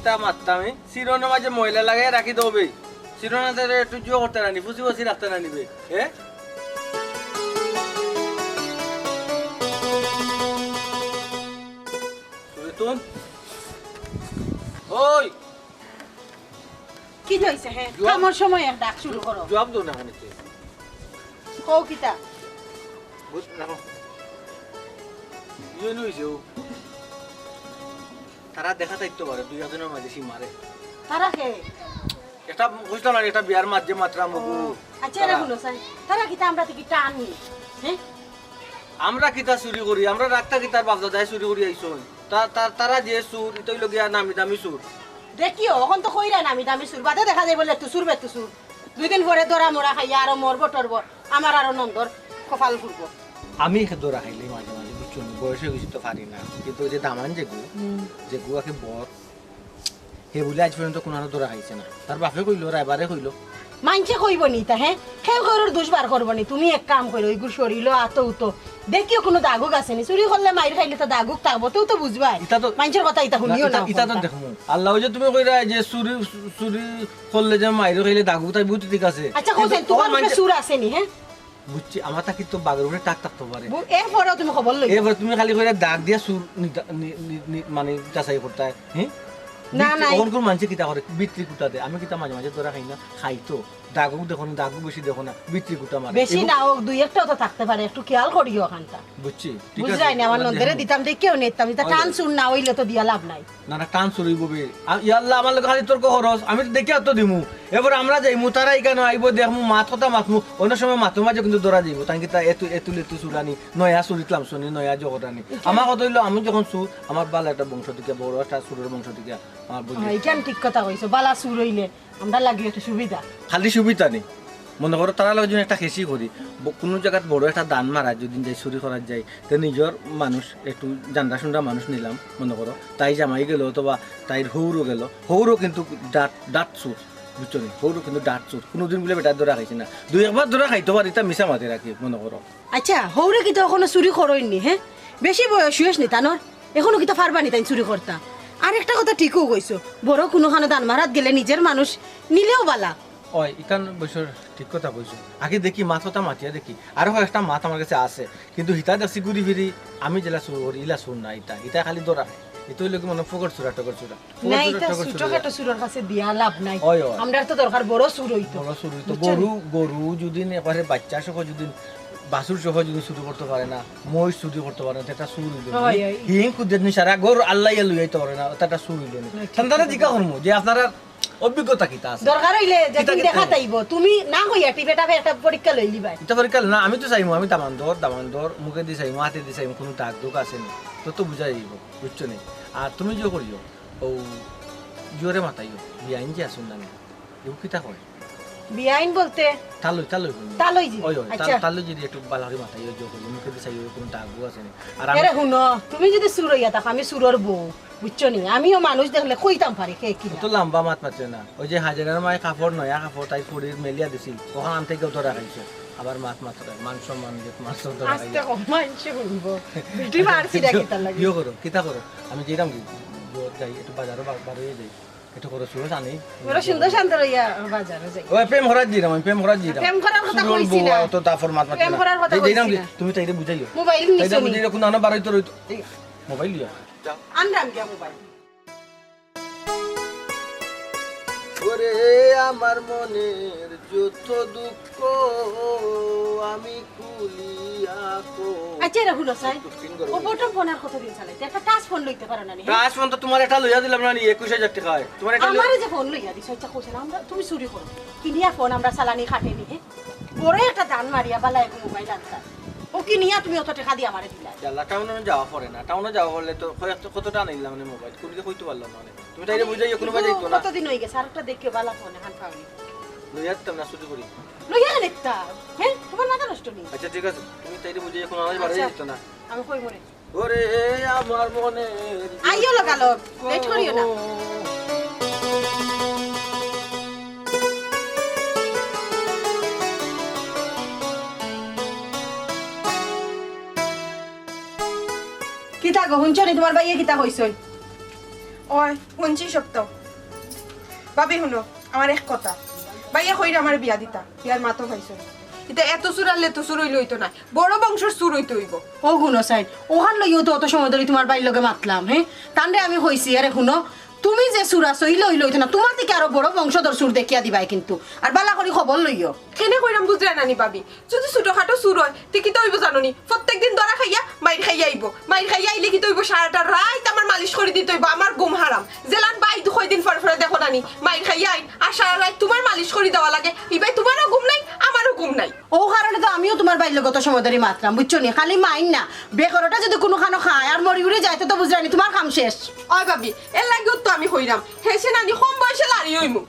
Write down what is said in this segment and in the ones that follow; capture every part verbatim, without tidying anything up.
তা মারতাম, এ? চিরুনির মাঝে ময়লা লাগাই রাখি দেও বে। চিরুনিতে একটু জুয়ো করতে নানি, ফুসি ফুসি রাখতে নানি বে। এ? সুরেতুন? ওই! কিতা অইছে, হে? জুয়াব কামর সময় এক ডাক শুরু করো। জুয়াব দেও না খানিতে। কও কিতা? বুঝ-, রাখো। ইয়ে নইছে ও। তারা দেখা থাকতে পারে, দুই একজনের মাঝে সীমারে। তারা কে? এটা বুঝলাম না, এটা বিয়ার মাঝে মাত্রা মগু। ও, আচ্ছা, এরা তারা। হুনো চাই। তারা কিতা আমরা থাকি টান নি? হে? আমরা কিতা চুরি করি? আমরা রাখতা কিতার বাপদাদায় চুরি করি আইছইন। তা-, তা-, তারা যে চুর, ইতা অইলো গিয়া নামি দামি চুর। দেখিও, অখন তো কইরা নামি দামি চুর। বাদে দেখা যাইবো লেতু চুর, বেতু চুর। দুই দিন পরে ধরা মরা খাইয়া আরো মরবো টরবো। আমার আরো নন্দর কপাল ফুলবো। আমি একে ধরা খাইলে মাঝে মাঝে, বুঝছো নি? বয়স অইগেছে তো পারি না। কিন্তু ওই যে দামান যেগু, হুম। যেগু আগে বর, হে বুলে আইজ পর্যন্ত কুনানো ধরা খাইছে না। তার বাপে কইলো, রায়বারে কইলো। মাইনষে কইবো নি তা, হে? কেউ কেউর দোষ বার করবো নি। তুমি এক কাম করো, ওইগুর শরীলো আতো উতো। দেখিও কুনু দাগুক আছে নি। চুরি করলে মাইর খাইলে তো দাগুক থাকবো, তেউ তো বুঝবায়। ইতা তো মাইনষর কথা ইতা না, হুনিও ইতা, না ইতা তো অখনতা। দেখমু। আল্লাহ ওই যে তুমি কইরা যে চুরি, চুরি করলে যে মাইর খাইলে দাগুক থাকবো, ঠিক আছে। আচ্ছা, কিন্তু কইছেন, তোমার মাইনষে চুর আছে নি, হে? বুঝছি, আমার তা কিন্তু বাঘর উপরে টাক থাকতে পারে। বু-, এরপরেও তুমি খবর লই। এরপরে তুমি খালি কইরা দাগ দিয়া চুর নিতা-, নি-, নি-, নি-, মানে যাচাই করতায়, হে? না, ভিতরে নাই। অখন কোন মাইনষে কিতা করে? ভিতরে কুটা দেয়। আমি কিতা মাঝে মাঝে ধরা খাই না? খাই তো। দাগুক দেখো না, দাগুক বেশি দেখো না, ভিতরে কুটা মারে। বেশি এবং না হোক, দুই একটাও তো থাকতে পারে, একটু খেয়াল করিও অখানতা। বুঝছি, ঠিক আছে। বুঝরায় নি, আমার নন্দরে দিতাম, দেখিও নিতাম, ইতা টান চুর না অইলে তো দিয়া লাভ নাই। না, না, টান চুর অইবো বে। আ, ইয়া আল্লাহ, আমার লগে খালি তর্ক করস, আমি তো দেখিয়া তো দিমু। এবার আমরা যাইমু, তারা ইখানো আইবো, দেখমু, মাত কথা মাতমু, অনেক সময় মাতর মাঝে কিন্তু ধরা যাইবো। তাই কিতা এতু, এতু লেতু চুরানি, নয়া চুরিত লামছনি, নয়া জগরানি। আমার কথা অইলো, আমি যখন চুর, আমার বালা একটা বংশ থাকিয়া, বড় একটা চুরর বংশ থাকিয়া, আমার বুঝি। হ্যাঁ, ইখান ঠিক কথা কইছো, বালা চুর অইলে আমরা লাগি একটু সুবিধা। খালি সুবিধা নি। মনে করো, তারা লগে যদি একটা খেসি করি, ব-, কুনু জাগাত বড় একটা দান মারা যদি যাই, চুরি করার যাই, তে নিজর মানুষ, একটু জান্ডা সুন্ডা মানুষ নিলাম, মনে করো, তাই জামাই গেল অথবা তাইর হৌরও গেল, হৌরও কিন্তু ডাট, ডাট চুর, বুঝছো নি? হৌরও কিন্তু ডাট চুর, কুনুদিন বুলে বেটার ধরা খাইছে না, দুই একবার ধরা খাইতো পারে, ইতা মিছা মাতে রাখি, মনে করো। আচ্ছা, হৌরে কিতা অখনো চুরি করইন নি, হে? বেশি বয়স অইছে নি তানর? অখনো কিতা পারবা নি তাইন চুরি করতা? আর একটা কথা ঠিকউ কইছো, বড় কুনুখানো দান মারাত গেলে নিজর মানুষ নিলেও বালা। অয়, ইখান বয়সর ঠিক কথা কইছো। আগে দেখি, মাত কথা মাতিয়া দেখি। আরো কয়েকটা মাত আমার গেছে আছে, কিন্তু হিতা দেখছি ঘুরি ফিরি, আমি যেলা চুর করি, ইলা চুর না ইতা। ইতা খালি ধরা খায়। ইতা অইলো কি মনে ফকর চুরা, টকর চুরা। না, ইতা ছোটখাটো চুরর কাছে দিয়া লাভ নাই। অয়, অয়। আমরার তো দরকার বড় চুর অইতো। বড় চুর অইতো। বুঝছো নি? গরু, গরু যদি নি একবারে বাচ্চা সহ যদি, বাছুর সহ যদি চুরি করতে পারে না, মহিষ চুরি করতে পারে না, তে ইটা চুর অইলো নি। অয়, অয়। হিং কুদের নি সারা ঘর আল্লাহ ইয়া লইয়া আইতে পারে না, তে ইটা চুর অইলো নি। না, ঠিক সন্তানে কথা। জিজ্ঞাসা করমু যে আপনারা অভিজ্ঞতা কিতা আছে? দরকার অইলে যেদিন কিতা কিতা দেখা অইলো? তাইবো, তুমি না কইয়া টিপে টাপে একটা পরীক্ষা লইলিবায়। ইটা পরীক্ষা না, আমি তো চাইমু, আমি দামান্দর, দামান্দর, মুখেদি চাইমু, হাতেদি চাইমু, কুনু দাগ দুগ আছে নি, তো তো বুঝা যাইবো। বুঝছো নি? আর তুমি যে করিও, ও জোরে মাতাইও, বিয়াইন যে আছইন না, এগু কিতা কয়? বিয়াইন বলতে? তালই, তালই কইন। তালই জি। ওই, ওই, তাল-, আচ্ছা। তালই যদি একটু বালা করি মাতাইও, জোরে করি, মুখেদি চাইও, কুনু দাগ দুগ আছে নি। আর আমি আরে হুনো, তুমি যদি চুর অইয়া থাকো, আমি চুরর বউ, বুঝছো নি? আমিও মানুষ দেখলে কইতাম পারি, কে কিতা। অত লাম্বা মাত মাতিও না। ওই যে হাজেরার মায় কাপড়, নয়া কাপড়, তাইর ফুড়ির মেলিয়া দিছিল, অখান আনতে গিয়াও ধরা খাইছো। আবার মাত মাতরায়, মান সম্মান যে মাত ধরা আস্তে খাইছো। কও, মানষে হুনবো। বেটি মারছি না কিতার লাগি? ইয়ে করো, কিতা করো? আমি যাইরাম কি? যাই, একটু বাজারো বা-, বার অইয়া যাই। একটু করো, সুরজ আনি। বড় সুন্দর শান্ত অইয়া বাজারো যাই। ওই প্রেম করাত যাইরাম, আমি প্রেম করাত যাইরাম। প্রেম করার কথা চুরর কইছি বউ, না। অত দাফর মাত মাতিও না। প্রেম করার কথা এই যাইরাম কইছি কি? না। তুমি তাইরে বুঝাইও। মোবাইল তাইরে নিছো নি? বুঝাইও, কুনু আনো বারইতো রইতো। এই, মোবাইল লইয়া। আনরাম গিয়া মোবাইল। ওরে আমার মনের যত দুঃখ আমি খুলিয়া কই। আচ্ছা, রে হুনো চাই। ফিফটিন করে ও বটম ফোন আর কতদিন চালাইতে? একটা টাচ ফোন লইতে পারো না নি, হ্যাঁ? টাচ ফোন তো তুমার একটা লইয়া দিলাম না নি, একুশ হাজার টেকায়। তুমার একটা লইয়া আমারে যে ফোন লইয়া দিছো, আচ্ছা, কইছো না, আমরা, তুমি চুরি করো। কিনিয়া ফোন আমরা চালানি খাটে নি, হ্যাঁ? বড় একটা দান মারিয়া বালা এক মোবাইল আনতা। ও কিনিয়া তুমি অত টেকা দিয়া আমারে দিলা। ইয়াল্লা, টাউনো যাওয়া পড়ে না। টাউনো যাওয়া পড়লে তো কয়-, কত টাকা নিলাম মানে মোবাইল? কুনকে কইতে পারলাম না মানে। তুমি তাইরে বুঝাইও, কুনু বাজাইতো না। কতদিন অই গেছে, আরেকটা দেখিও বালা ফোন, এখান পাওনি। লইয়া দিতাম না, চুরি করি। লইয়া নিতা? হ্যাঁ? তুমার মাথা নষ্ট নি? আচ্ছা, ঠিক আছে। তুমি তাইরে বুঝাইও, কুনু আমার বাড়ি আচ্ছা। যাইতো না। আমি কই মরে। ওরে আমার মনের আইও লগালগ, লেট করিও না। কিতা গো, হুনছো নি তুমার ভাইয়ে কিতা কইছইন? ওই, হুনছি সব তো। ভাবি, হুনো, আমার এক কথা। ভাইয়ে কইরা আমার বিয়া দিতা, বিয়ার মাতো পাইছো। ইতা এত চুর আনলে তো চুর অইলে অইতো না, বড় বংশর চুর অইতে অইবো। ও হুনো সাইন, ওখান লইও তো অত সময় ধরি তুমার ভাইর লগে মাতলাম, হে? তানরে আমি কইছি, আরে হুনো, তুমি যে চুর আছো, ইলো ইলো অইতো না, তুমার থাকি আরো বড় বংশধর চুর দেখিয়া দিবায় কিন্তু। আর বালা করি খবর লইও। কেনে কইরাম বুঝরায় নানি ভাবি, যুদি ছোটখাটো চুর অয়, তে কিতা অইবো জানো নি? প্রত্যেক দিন ধরা খাইয়া, মাইর খাইয়া আইবো। মাইর খাইয়া আইলে কিতা অইবো? সারাটা রাইত আমার মালিশ করি দিতে অইবো, আমার ঘুম হারাম। যেলান ভাই কয়দিন পরে পরে দেখো নানি, মাইর খাইয়া আইন, আর সারা রাইত তুমার মালিশ করি দেওয়া লাগে। ইবায় তুমারও ঘুম নাই, আমারও ঘুম নাই। ও কারণে তো আমিও তুমার ভাইর লগে অত সময় ধরি মাতরাম, বুঝছো নি? খালি মাইর না, বেকরটা যুদি কুনুখানো খায় আর মরি উড়ি যায়, তে তো বুঝরায় নি, তুমার কাম শেষ। ওই ভাবি, এর লাগিও তো আমি কইরাম, হেষে নানি কম বয়সে লাড়ি অইমু।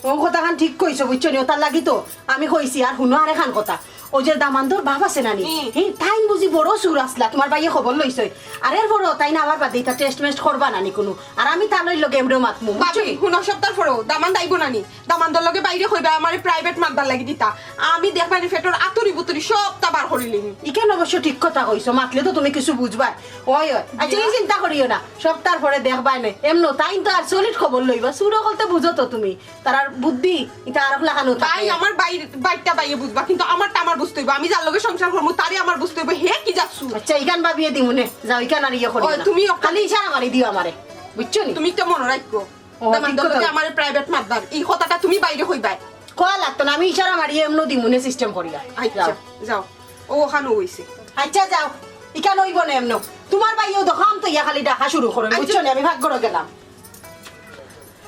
ও কথাখান ঠিক কইছো, বুঝছো নি? ওটার লাগি তো আমি কইছি। আর হুনো আরেকখান কথা, ওই যে দামান্দর বাপ আছে নানি, হুম। হি, তাইন বুঝি বড় চুর আছলা, তুমার ভাইয়ে খবর লইছইন। আর এর পরও তাইন আবার বাদে ইতা test মেস্ট করবা নানি কুনু। আর আমি তান লগে এমনেও মাতমু, বুঝছো ভাবি, নি? হুনো, সপ্তাহ পরেও দামান্দ আইবো নানি। দামান্দর লগে ভাইরে কইবা আমারে private মাতবার লাগি দিতা। আমি দেখবায়নে পেটর আতুরি বুতুরি সবটা বার করিলিমু। ইখান অবশ্য ঠিক কথা কইছো, মাতলে তো তুমি কিছু বুঝবায়। ওই, ওই। আচ্ছা, ই চিন্তা করিও না, সপ্তাহ পরে দেখবায়নে। এমনেও তাইন তো আর solid খবর লইবা, চুর অকলতে বুঝো তো তুমি। তারার বুদ্ধি, ইতা আরক লাখানো থাকে। ভাই, আমার ভাইর, ভাইরটা ভাইয়ে বুঝবা, কিন্তু আমারটা আমার বুঝতে অইবো। আমি যার লগে সংসার করমু, তারে আমার বুঝতে অইবো, হে কি জাত চুর। আচ্ছা, ইখান ভাবিয়ে দিমুনে, যাও, ইখান আর ইয়ে করিও ওই, না। তুমি ওখান খালি ইশারা মারি দিও আমারে, বুঝছো নি? তুমি ইটা মনো রাখো। ও, ঠিক দামান্দর কথা। লগে আমারে private মাতবার, ই কথাটা তুমি ভাইরে কইবায়। কওয়া লাগতো না, আমি ইশারা মারি এমনেও দিমুনে system করিয়া। আচ্ছা, যাও। যাও। ও ওখানো অইছে। আচ্ছা, যাও। ইখান অইবো না এমনেও। তুমার ভাইয়েও তো খামতো ইয়া খালি ডাকা শুরু করইন, বুঝছো নি? আমি ভাগ করে গেলাম।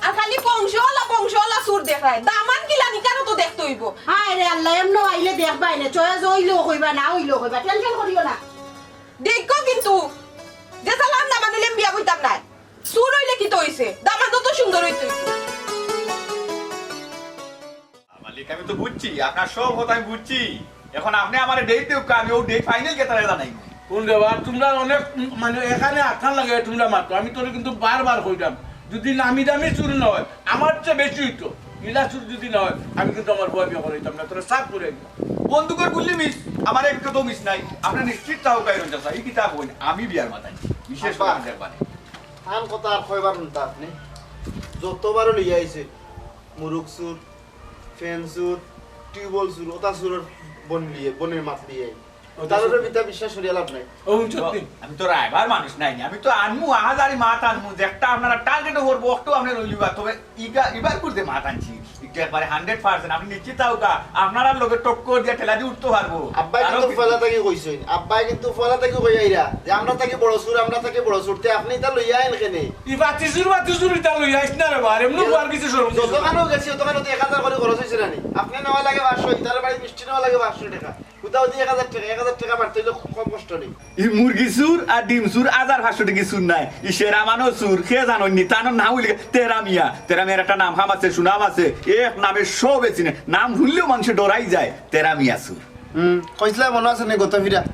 আর খালি বংশওয়ালা, বংশওয়ালা চুর দেখায়। দামান কিলা নিকানো তো দেখতে অইবো। হায় রে আল্লাহ, এমনেও আইলে দেখবায়নে। Choice অইলেও কইবা, না অইলেও কইবা। Tension করিও না। দেখো কিন্তু, যে চালান দামান অইলে বিয়া বইতাম নায়। চুর অইলে কিতা অইছে? দামান তো সুন্দর অইতে অইবো। মালিক, আমি তো বুঝছি, আপনার সব কথা আমি বুঝছি। এখন আপনে আমারে date দেউক্কা, আমি অউ date final গেতারে জানাইমু। হুন রে বা, তুমরা অনেক, উম, মানে, এখানে আটকান লাগে, তুমরা মাতো। আমি তোরে কিন্তু বারবার কইরাম, যুদি নামি দামি চুর না অয়, আমার চেয়ে বেশি অইতো। ইলা চুর যুদি না অয়, আমি কিন্তু আমার ফুয়া বিয়া করাইতাম না, তোরে সাফ করি দিলাম। বন্দুকর গুল্লি miss, আমার এক কথাও miss নাই। আপনে নিশ্চিত থাকউক্কা, ইরন চাচা, ই কিতা কইন, আমি বিয়ার মাতাইন। বিশেষ করি আব্বা। আমি দেখবানে। আন কথা আর কয়বার হুনতা আপনে? যতবারও লইয়া আইছে, মুরুগ চুর, ফ্যান চুর, টিউবওয়েল চুর, ওটা চুরর বন লিয়ে, বনের মাত লিয়ে। ওটা তার উপরে চুর। মিথ্যা বিশ্বাস করিয়া লাভ নাই। ও, সত্যি। আমি তো রায়বার মানুষ নায় নি, আমি তো আনমু, আহাজারি মাত আনমু, যেটা আপনারা target-ও করবো, ওটাও আপনি রইলিবা। তবে ইগা-, ইবার করতে মাত আনছি, এটা একবারে hundred percent, আপনি নিশ্চিত থাকউক্কা, আপনারার লগে টক্কর দিয়া ঠেলা দিয়ে উঠতে পারবো। আব্বায় আরো কিন্তু কি- পয়লা থাকি কইছইন, আব্বায় কিন্তু পয়লা থাকি কইয়া আইরা যে আমরা থাকি বড় চুর, আমরা থাকি বড় চুর, তে আপনি ইতা লইয়া আইন কেনে? ই বাতি চুর, বাতি চুর ইতা লইয়া আইস না রে বা, আর এমনে এ, বুয়ার কিছু শরম দিস না। যতখানো গেছি, অতখানো তো এক হাজার করি খরচ অইছে না নি? আপনি নেওয়া লাগে পাঁচশো, ইতার বাড়ি মিষ্টি নেওয়া লাগে পাঁচশো টেকা। কোথাও দিয়ে এক হাজার টেকা, এক হাজার টেকা বাড়তে অইলে খুব কম কষ্ট নেই। ই মুরগি চুর আর ডিম চুর, হাজার পাঁচশো টেকা চুর নায়। ই সেরা মানর চুর, কে জানইন নি? তানর নাম অইলে তেরা মিয়া। তেরা মিয়ার একটা নাম হাম আছে, সুনাম আছে। এক নামে সবে চিনে। নাম হুনলেও মানষে ডরাই যায়। তেরা মিয়া চুর। হুম, কইছলা মনো আছে নি গত ফিরা?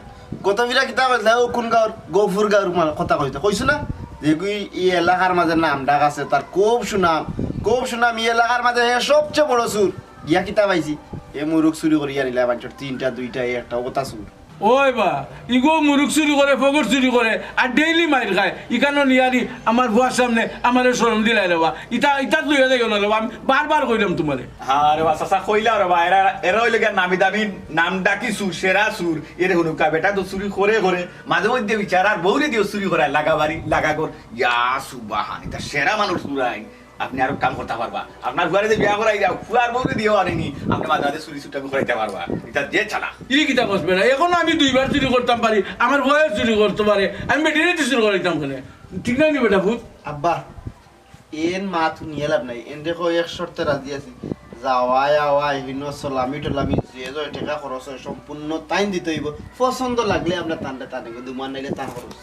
গত ফিরা কিতা কইছলা? ও কুন গাঁওর? গফুর গাঁওর মানে কথা কইছলা। কইছো না? যে কি ই এলাকার মাঝে নাম ডাক আছে, তার খুব সুনাম, খুব সুনাম। ই এলাকার মাঝে হে সবচেয়ে বড় চুর। গিয়া কিতা পাইছি? এ মুরুগ চুরি করিয়া নিলা মানষর তিনটা, দুইটা, এই একটা, ওটা চুর। ওই বা, ইগো মুরুগ চুরি করে, ফগর চুরি করে, আর daily মাইর খায়। ইখানো নিয়ারি আমার ফুয়ার সামনে আমারে শরম দিলাই রে বা। ইতা, ইতাত লইয়া যাইও না রে বা, আমি বারবার কইলাম তুমারে। হ্যাঁ রে বা, চাচা কইলা রে বা, এরা, এরা অইলে গিয়া নামি দামি, নাম ডাকি চুর, সেরা চুর। এরে হুনুক্কা বেটা তো চুরি করে করে, মাঝে মধ্যে বিচারার বউরে দিও চুরি করায়, লাগা বাড়ি, লাগা ঘর। ইয়া সুবাহান, ইতা সেরা মানুষ চুরাই। আপনি আরো কাম করতা পারবা। আপনার ফুয়ারে যে বিয়া করাই যাও, ফুয়ার বউরে দিও আনেনি, আপনি মাঝে মাঝে চুরি চুটামি করাইতা পারবা। ইতা যে চালা। ই কিতা কস বেটা? এখন আমি দুইবার চুরি করতাম পারি, আমার ফুয়াও চুরি করতে পারে, আমি বেটিরে তো চুরি করাইতাম কেনে? ঠিক না নি বেটা, ভূত? আব্বা, এন মাত হুনিয়া লাভ নাই। এন দেখো এক শর্তে রাজি আছি। যাওয়াই আওয়াই, হিনো সলামি টলামি, যে যে টেকা খরচ অয়, সম্পূর্ণ তাইন দিতে অইবো। পছন্দ লাগলে আমরা তানরে তানে, কিন্তু মান নাইলে তান খরচ।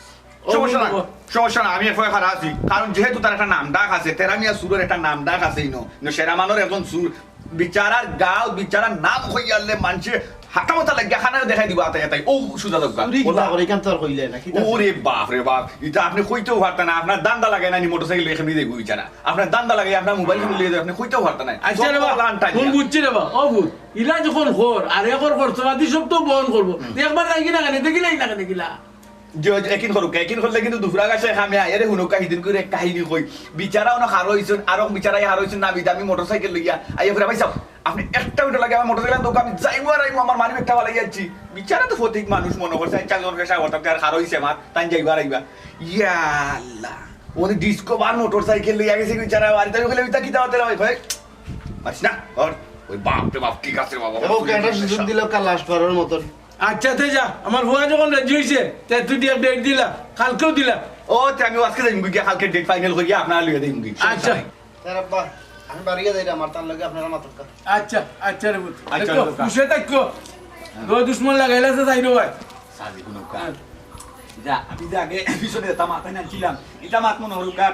ও সমস্যা নাই, বুঝবো। সমস্যা নাই, আমি এফআইআর আছি। কারণ যেহেতু তার একটা নাম ডাক আছে, তেরা মিয়া চুরর একটা নাম ডাক আছে, ইনো, ইনো সেরা মানর একজন চুর, বিচারার গাঁও, বিচারার নাম কইয়ারলে মানষে হাতা মাথা লাগিয়া খানারে দেখাই দিবা, আতাই আতাই, ও সুজা দরকার। চুরি কিতা ওলা- করে, ইখান তো আর কইলে না, কিতা ওরে বাপ রে বাপ, ইতা আপনি কইতেও পারতা না, আপনার ধান্দা লাগে না, নি মোটরসাইকেল রেখে নিয়ে দেখবো বিচারা, আপনার ধান্দা লাগে, আপনার মোবাইল ফোন লিয়ে, আপনি কইতেও পারতা না। আচ্ছা রে বা, সব plan টানিয়া। হুন বুঝছি রে বা, ও ভূত, ইলা যখন কর, আর একর খরচপাতি সব তো বহন করবো। হুম। তে একবার যাই কিনা কেনে, দেখি নাই না কেনে কিলা? যে, যে, একিন করুক, একিন করলে কিন্তু দুফরা গাছে খামে আয়। এরে হুনুকা হিদিন করে এক কাহিনী কই। বিচারা অনো হারো অইছইন, আরো বিচারাই হারো অইছইন, নামি দামি মোটরসাইকেল লইয়া। আইয়া ফিরা, "ভাই সাব, আপনি একটা মিনিট লাগে আমার মোটরসাইকেল দোকান, আমি যাইবো আর আইবো, আমার মানি ব্যাগটা ফালাই যাচ্ছি।" বিচারা তো ফতিক মানুষ মনে করছে, "আচ্ছা, যখন পেশা করতাম, আর হারো অইছে আমার, তাই যাইবো আর আইবা।" ইয়া আল্লাহ, উনি ডিসকভার মোটরসাইকেল লইয়া গেছে বিচারা বাড়িতে। আমি কইলাম, "ইতা কিতা হতে রে ভাই?" কয়, "মারিস না, ওর ওই বাপ রে বাপ, ঠিক আছে রে বাবা।" ওকে, একটা সুযোগ দিল কাল লাশ পাড়ার মতন। আচ্ছা, তে যা, আমার ফুয়া যখন রাজি হইছে, তে তুই দিয়া ডেট দিলা, কালকেও দিলা। ও, তে আমি আজকে যাইমু গিয়া, কালকে ডেট ফাইনাল করিয়া আপনারা লইয়া যাইমু গিয়া। আচ্ছা। স্যার আব্বা, আমি বাড়িয়ে যাই রে, আমার তার লগে আপনারা মাতক্কা। আচ্ছা, আচ্ছা রে পুত। আচ্ছা, দেখো, রে পুত। খুশি থাকিও। দই দুশমন লাগাইলা আছে, যাই রে ভাই। সাজি কোনো কাজ। যা, আমি যে আগে পিছনে যেতাম, মাথায় নাছিলাম। ইটা মাত মনে হলো কার,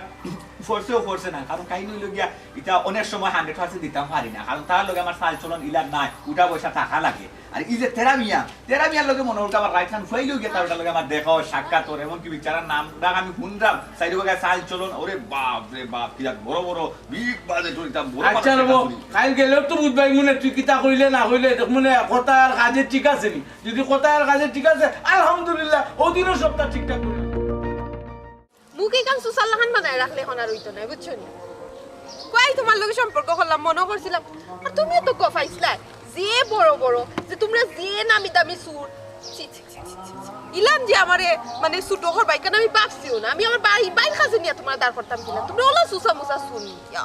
ফোর্সেও ফোর্সে না, কারণ কাহিনী হইল গিয়া, ইটা অনেক সময় হান্ড্রেড পার্সেন্ট দিতাম পারি না, কারণ তার লগে আমার চাল চলন ইলার নাই, উঠা বসা থাকা লাগে। আর এই যে তেরা মিয়া, তেরা মিয়ার লগে মনে হলো আমার রাইট হ্যান্ড ফাইল হইয়া, তার ওটার লগে আমার দেখা হয়, সাক্ষাৎ ওর, এমনকি বিচারার নাম ডাক আমি শুনলাম, সাইড বাগায় চাল চলন, ওরে বাপ রে বাপ, কিতা বড় বড় বিগ বাজেট ওর, ইতা বড় আচ্ছা মাথা রে বউ, চুরি। কাল গেলেও তো বুঝবাই মনে, তুই কিতা কইলে না কইলে, দেখ মনে কথা আর কাজে ঠিক আছে নি, যদি কথা আর কাজে ঠিক আছে, আলহামদুলিল্লাহ, ওদিনও সবটা ঠিকঠাক করে। মুখ এখান সুসার লাখান বানায় রাখলে এখন আর হইতো না, বুঝছো নি? কই তোমার লগে সম্পর্ক করলাম, মনে করছিলাম, আর তুমিও তো গফাইছলায়, যে বড় বড়, যে তোমরা যে নামি দামি চুর। ছি, ছি, ছি, ছি, ছি, ছি। ইলান যে আমারে মানে ছোট করবায়, কেন আমি ভাবছিও না, আমি আমার বাড়ি বাইর কাছে নিয়ে তোমার দাঁড় করতাম কিনা, তোমরা ওলা সুসা মুসা চুর নি। ইয়া।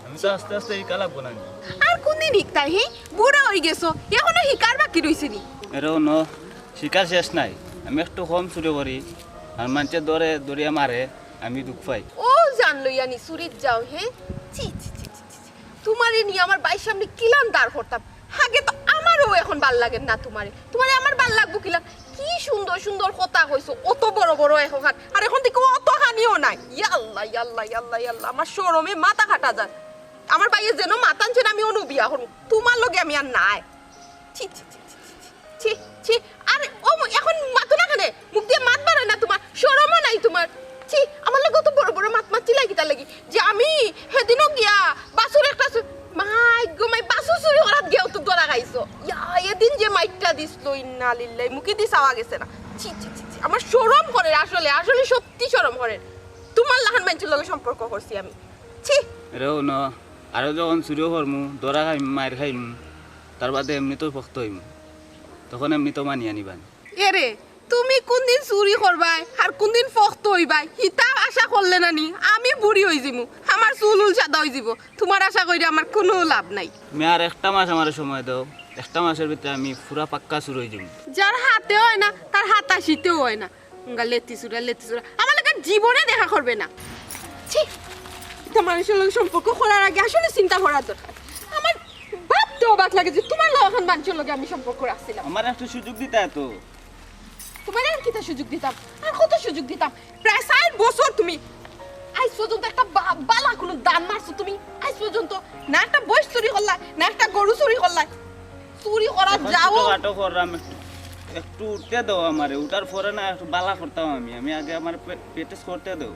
আমি তো আস্তে আস্তে এই কালা গোনানি। আর কোনদিন হিকতায়, হে? বুড়া হই গেছো, এখনো হিকার বাকি রইছে নি? এরও ন, শিকার শেষ নাই। আমি একটু কম চুরি করি, আর মানষে ধরে, ধরিয়া মারে, আমি দুখ পাই। ও জান লইয়া নি চুরিত যাও, হে? ছি, ছি, ছি, ছি, ছি, ছি। তোমারে নিয়ে আমার বাইর সামনে কিলান দাঁড় করতাম। আগে তো আমারও এখন বালা লাগের না তোমারে। তোমারে আমার বালা লাগবো কিলান? কি সুন্দর সুন্দর কথা কইছো, অত বড় বড় একখান। আর এখন দেখো অত খানিও নাই। ইয়াল্লা, ইয়াল্লা, ইয়াল্লা, ইয়াল্লা, আমার শরমে মাথা ফাটা যার। আমার বাইয়ে যেন মাতান যেন আমি অনু বিয়া করমু। তোমার লগে আমি আর নাই। ছি, ছি, ছি, ছি, ছি, ছি, ছি। আরে, ও ম-, এখন মাতো না কেনে? মুখ দিয়া মাত বারয় না তোমার? শরমও নাই তোমার? ছি, আমার লগে অত বড় বড় মাত মাতছিলা কিতার লাগি? যে আমি হেদিনও গিয়া বাছুর একটা চু-, মাই গো মাই, বাছুর চুরি করাত গিয়াও তো ধরা খাইছো। ইয়া, এদিন যে মাইরটা দিছলো, ইন্না লিল্লাহি, মুখেদি চাওয়া গেছে না। ছি, ছি, ছি, ছি, আমার শরম করের আসলে, আসলে সত্যি শরম করের। তোমার লাখান মানষর লগে সম্পর্ক করছি আমি। ছি। রেও ন, আরো যখন চুরিও করমু, ধরা খাইমু, মাইর খাইমু, তার বাদে এমনিতেও ফক্ত অইমু, তখন এমনিতেও মানিয়া নিবানি। এরে, তুমি কোনদিন চুরি করবায় আর কোনদিন ফক্ত অইবায়, হিতা আশা করলে না নি? আমি বুড়ি অইযিমু, আমার চুল উল সাদা অইযিবো, তোমার আশা কইরা আমার কুনু লাভ নাই। তুমি আর একটা মাস আমারে সময় দেও, একটা মাসর ভিতরে আমি পুরা পাক্কা চুর অইযিমু। যার হাতে অয় না, তার হাতাশিতেও অয় না। উঙ্গা লেতি চুরা, লেতি চুরা। আমার লগে জীবনে দেখা করবে না। ছি, ইতা মানষর লগে সম্পর্ক করার আগে আসলে চিন্তা করার দরকার। আমার বাপ তো অবাক লাগে যে তোমার লগে এখন মানষর লগে আমি সম্পর্ক রাখছিলাম। আমার একটা সুযোগ দিতা তো। তোমার আর কিতা সুযোগ দিতাম? আর কত সুযোগ দিতাম? প্রায় চাইর বছর তুমি আইজ পর্যন্ত একটা বা-, বালা কুনু দান মারছো তুমি? আইজ পর্যন্ত না একটা বইস চুরি করলায়, না একটা গরু চুরি করলায়। চুরি করা এখন যাও। ছোটখাটো করলাম, একটু, একটু উঠতে দাও আমারে, উঠার পরে না একটু বালা করতাম আমি, আমি আগে আমার পে-, প্র্যাকটিস করতে দাও।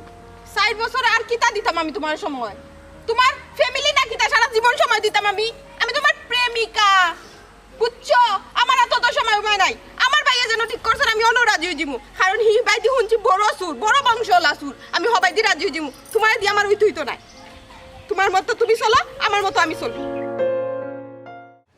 চাইর বছর আর কিতা দিতাম আমি তোমার সময়? তোমার ফ্যামিলি না কিতা সারা জীবন সময় দিতাম আমি? আমি তোমার প্রেমিকা, বুঝছো? আমার আর তত সময় উপায় নাই। আমার বাইয়ে যেন ঠিক করছইন আমি অনো রাজি অইযিমু, কারণ হি বাইদি হুনছি বড় চুর, বড় বংশওয়ালা চুর, আমি হবাইদি রাজি অইযিমু, তোমারে দি আমার অইতো অইতো নায়। তোমার মতো তুমি চলো, আমার মতো আমি চলি।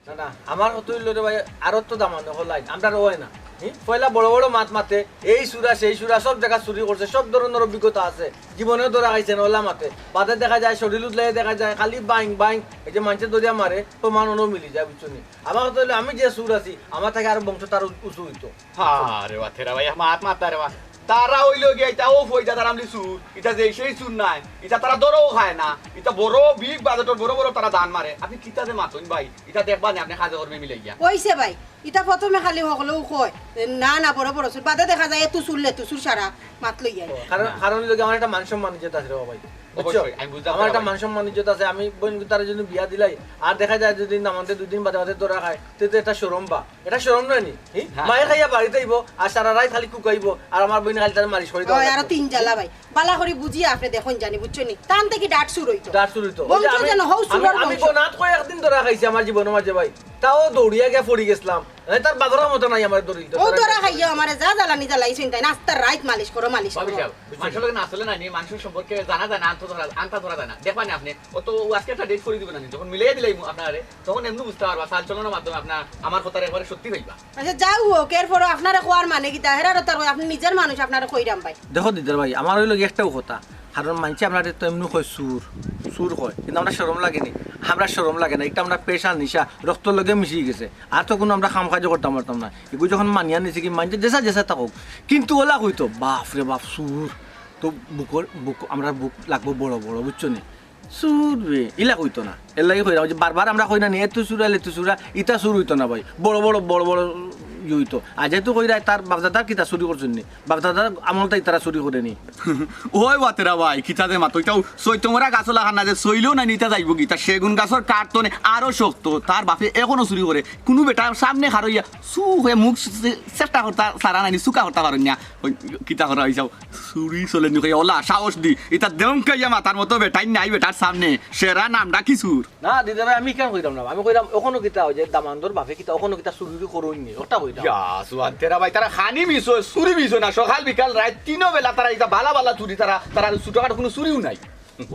না, না, আমার কথা অইলো রে ভাই, আরো তো দামান হকল লাইন, আমরার অয় না। হি? পয়লা বড় বড় মাত মাতে, এই চুরা, সেই চুরা, সব জাগা চুরি করছে, সব ধরনর অভিজ্ঞতা আছে, জীবনেও ধরা খাইছে না, অলা মাতে। বাদে দেখা যায়, শরীর উদলাই দেখা যায়, খালি বাইং বাইং, এই যে মানষে ধরিয়া মারে, প্রমাণ অনো মিলি যায়, বুঝছো নি? আমার কথা অইলো, আমি যে চুর আছি, আমার থাকি আরো বংশ তার উ-, উঁচু অইতো। আরে বা, তেরা ভাই, মাত মাত রে বা। তারা অইলো গিয়া, ইতা ও ফয়জা তারা আমলি চুর, ইতা যে সেই চুর নায়, ইতা তারা ধরাও খায় না, ইতা বড় বিগ বাজেটর বড় বড় তারা দান মারে। আপনি কিতা যে মাতইন ভাই, ইতা দেখবা নি আপনি কাজে কর্মে মিলাইয়া। অইছে ভাই, ইতা প্রথমে খালি হকলেও কয়, না, না, বড় বড় চুর। বাদে দেখা যায় এতু চুর, লেতু চুর সারা মাত লইয়া। ও, কারণ, না। কারণ অইলো গিয়া আমার একটা মান সম্মান ইজ্জত আছে রে বাবা ভাই। বুঝছো? অবশ্যই, আমি বুঝতে আমার একটা পারলাম। মান সম্মান ইজ্জত আছে, আমি বইন তারা যদি বিয়া দিলাই, আর দেখা যায় যদি না মানতে দুই দিন বাদে বাদে ধরা খায়, তে তো একটা শরম বা, এটা শরম নায় নি? হি? হ্যাঁ। মায়ে খাইয়া বাড়িত আইবো, আর সারা রাইত খালি কুকাইবো, আর আমার বইন খালি তার মালিশ করি দেওয়া অয়, আরো লাগবো। তিন জ্বালা ভাই। বালা করি বুঝিয়া আপনি দেখইন জানি, বুঝছো নি? তান থাকি ডাট চুর অইতো। ডাট চুর অইতো। বংশ ওই যে আমি, যেন হউ আমি, চুরর আমি বংশ। গোনাত কয় একদিন ধরা খাইছি আমার জীবনর মাঝে ভাই। তাও দৌড়িয়া গিয়া পড়ি গেছিলাম। এ, তার বাজারর মতো নাই আমার দলিল। ও ধরা খাইও, আমারে যা জ্বালানি জ্বালাইছইন তাইন, আস্তা রাইত মালিশ করো, মালিশ করো। মানুষের লোকে না চলে না নি, মানুষের সম্পর্কে জানা যায় না, আন্ত ধরা আন্তা ধরা যায় না। দেখবা না আপনি, ও তো ও আজকে একটা ডেট করে দিবে না নি, যখন মিলাইয়া দিলাই আপনারে, তখন এমনি বুঝতে পারবা, চাল চলনের মাধ্যমে আপনার আমার কথার একবারে সত্যি পাইবা। আচ্ছা, যাও হোক, এরপরও আপনারে কওয়ার মানে কিতা? হেরারও তার কই, আপনি নিজের মানুষ, আপনারে কইরাম ভাই। দেখো দিদার ভাই, আমার অইলো গি একটাউ কথা, কারণ মানষে আমরারে তো এমনে কয় চুর, চুর কয়, কিন্তু আমরার শরম লাগে নি? আমরার শরম লাগে না, ইটা আমরার পেশা, নিশা, রক্তর লগে মিশি গেছে। আর তো কুনু আমরা কাম কাজও করতাম পারতাম না। ইগু যখন মানিয়া নিছি কি মানষে যেছা যেছা থাকউক, কিন্তু অলা কইতো, "বাফরে বাফ, চুর।" তো বুকর, বুক, আমরার বুক লাগবো বড় বড়, বুঝছো নি? চুর বে, ইলা কইতো না। এরলাগি কইরা, ওই যে বারবার আমরা কই না নি, "এ তুই চুরা, লে তুই চুরা", ইতা চুর অইতো না ভাই। বড় বড়, বড় বড় ই অইতো। আর যেহেতু কইরা তার বাপদাদার কিতা চুরি করছইন নি? বাপদাদার আমলতায় তারা চুরি করে নি। ওই বাতেরা ভাই, কিতা যে মাতো, ইতাও চৈতমরা গাছ লাখান না যে চইলেও না নিতা যাইবো কিতা, সেগুন গাছর কাঠ তো নে আরো শক্ত, তার বাপে এখনো চুরি করে। কুনু বেটার সামনে খাড়ইয়া চু হয়ে মুখ চে-, চেষ্টা করতা সারা নাইনি, চুকা করতা পারইন না। ওই কিতা করা হইছাও, চুরি চলে নি কইয়া ওলা সাহস দি, ইতা দেমকাইয়া মাতার মতো বেটাই নাই বেটার সামনে, সেরা নামটা কি চুর? না দিদা ভাই, আমি কেন কইরাম না, আমি কইরাম অখনো কিতা ওই যে দামান্দর বাপে কিতা অখনো কিতা চুরি করইন নি, ওটা কইরাম। ইয়া, সুয়ান তেরা ভাই, তারা খানি মিস হয়, চুরি মিস হয় না, সকাল বিকাল রাইত তিনো বেলা তারা ইতা বালা বালা চুরি, তারা, তারা ছোটখাটো কুনু চুরিও নাই।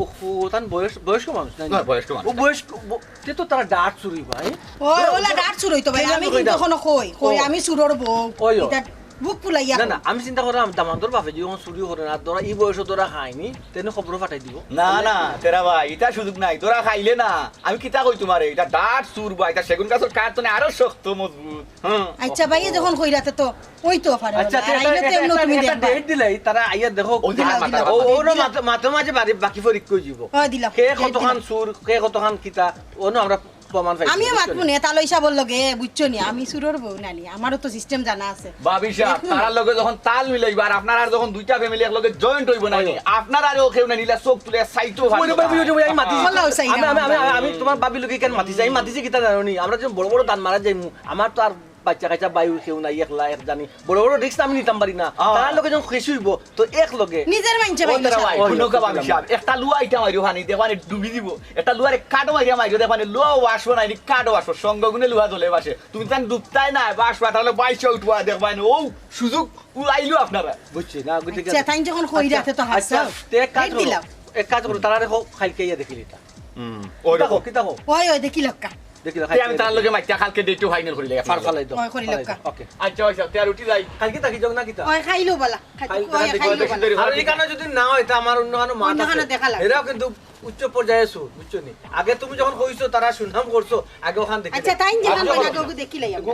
ওহো, তান বয়স, বয়স্ক মানুষ নাই? না, বয়স্ক মানুষ। ও বয়স্ক, ব-, তে তো তারা ডাট চুরি ভাই। ও, ওলা ডাট চুর অইতো ভাই, আমি কিন্তু অখনো কই, কই, ও। আমি চুরর বউ। ওই, ও। ইতা বুক ফুলাইয়া না, কই। না, আমি চিন্তা করলাম, দামান্দর বাপে যদি অখন চুরি করে না, ধরা ই বয়সও ধরা খায়নি, তেনে খবরও ফাটাই দিব। না, না, তেরা ভাই, ইতা সুযোগ নাই, ধরা খাইলে না। আমি কিতা কই তুমারে, ইতা ডাট চুর বা, ইতা সেগুন গাছর কাঠ তো নে আরো শক্ত, মজবুত। হুম। আচ্ছা ভাই, যখন কইরাতে তো ওই তো পারে আচ্ছা, না। তে-, আইলে তো এমন তুমি দেখবা। ডেট দিলাই, তারা আইয়া দেখো। ওই যে দিলাও, হাত মাথা দিলাও। ও, ওনো মাঝে, মাঝে বাড়ি বাকি ফরিক কই দিব। ওই দিলাও, কে ডেট কতখান দিলাও। চুর, কে কতখান কিতা, ওনো আমরা প্রমাণ পাইছি, আমিও বুঝছো মাতমু নি? নে, তালো হিসাবর লগে, বুঝছো নি? আমি চুরর বউ নানি, আমারও তো সিস্টেম জানা আছে। ভাবি সাহেব, দেখুন। তারার লগে যখন তাল মিলাইবা, আর আপনার আর যখন দুইটা ফ্যামিলি এক লগে জয়েন্ট হইব না নি, ওই। আপনার আর ও কেউ না নিলে চোখ তুলে সাইটো ওই রে ভাই, ওই রে ভাই, আমি মাতিছি। বললাম, সাইড আমি, আমি, আমি, আমি, আমি তোমার ভাবি লোকে কেন মাতিছি? আমি মাতিছি কিতা জানো নি? আমরা যখন বড় বড় দান মারা যাইমু, আমার তো আর বাচ্চা কাচ্চা বাইর কেউ নাই, একলা এক জানি। বড় বড় রিস্ক আমি নিতাম পারি না। আহ। তার লগে যখন খুশি হইব, তো এক লগে। নিজের মাইনষে ওই ভাই তারা ভাই, ওই, হুনো কা ভাবি সাহেব, একটা লুয়া ইটা মারিও হানি, দেখবানে ডুবি দিব। একটা লুয়ারে কাটো মারিয়া মারিও, দেখবানে লুয়া ওয়াশবো না, ইনি কাটো ওয়াশবো, সঙ্গ গুণে লুয়া দলে বাসে। তুমি তান ডুবতাই না, বাসবা, তাহলে বাইশে উঠবা, দেখবানে ও সুযোগ ও আইলো আপনারা। বুঝছি, না, বুঝছি। আচ্ছা, তাই যখন কই আচ্ছা, রাতে তো আচ্ছা, হাসছো। তে এক কাজ রেট করো, দিলাম। এক কাজ করো, তারা রেখো, কালকে ইয়া দেখিলি তা। হুম, ওই কিতা দেখো। কও, কিতা কও? ওই, ওই, দেখি লক্কা। দেখি লক্কা, তে আমি তার লগে মাতিয়া কালকে ডেটও ফাইনাল করি লই, ফার ফালাই দাও। ওই, করি ফালাই লক্কা। দাও, ওকে। আচ্ছা, ওই সাহেব, তে আর উঠি যাই। কালকে থাকি যাও না কিতা? ওই, খাইলো বালা। খাইতে কালকে কই, থাকি খাইলো দেখি বালা। সুন্দরী আর ঘর এখানে যদি না হয়, তা আমার অন্য কানো মাত অন্য আছে। কানো দেখা লাগে। এরাও কিন্তু উচ্চ পর্যায়ে চুর, বুঝছো নি? আগে তুমি যখন কইছো, তারা সুনাম করছো, আগে ওখান দেখি আচ্ছা, দেখি। তাই যে আগে হাম ওখানে বালা দেখি। ওগু দেখি লই আমরা। ওগু,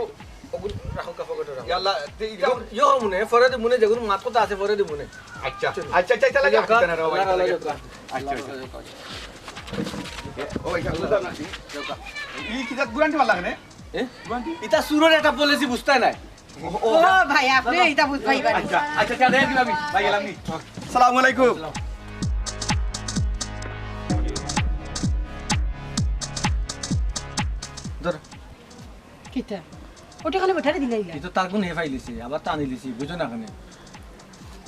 ওগু রাখো, কাপড় কাটো রাখো। ইয়াল্লা, তে ইটা ইগু, ইয়ো মনে, ফরে দি মনে, যেগুলো মাত কথা আছে, ফরে দি মনে। আচ্ছা, আচ্ছা, আচ্ছা, আচ্ছা, আচ্ছা, আচ্ছা, আচ্ছা, আচ্ছা, আচ্ছা। ও ভাই, সামনে যাও না। ই কিতা গুরান্টি মারলা কেনে? এ? গুরান্টি? ইতা চুরর একটা পলিসি বুঝতায় নায়। ও, ও, ও ভাই, আপনি ইতা বুঝবায় পারেন। আচ্ছা, আচ্ছা, আচ্ছা, দেখি ভাবি, ভাই গেলাম নি। সালামু আলাইকুম। ধর। কিতা? ওটা কেনে বেটারে দিলাইলা? ই তো তার গুণ হে ফাইলিছে, আবার টানি লিছি, বুঝো না কেনে?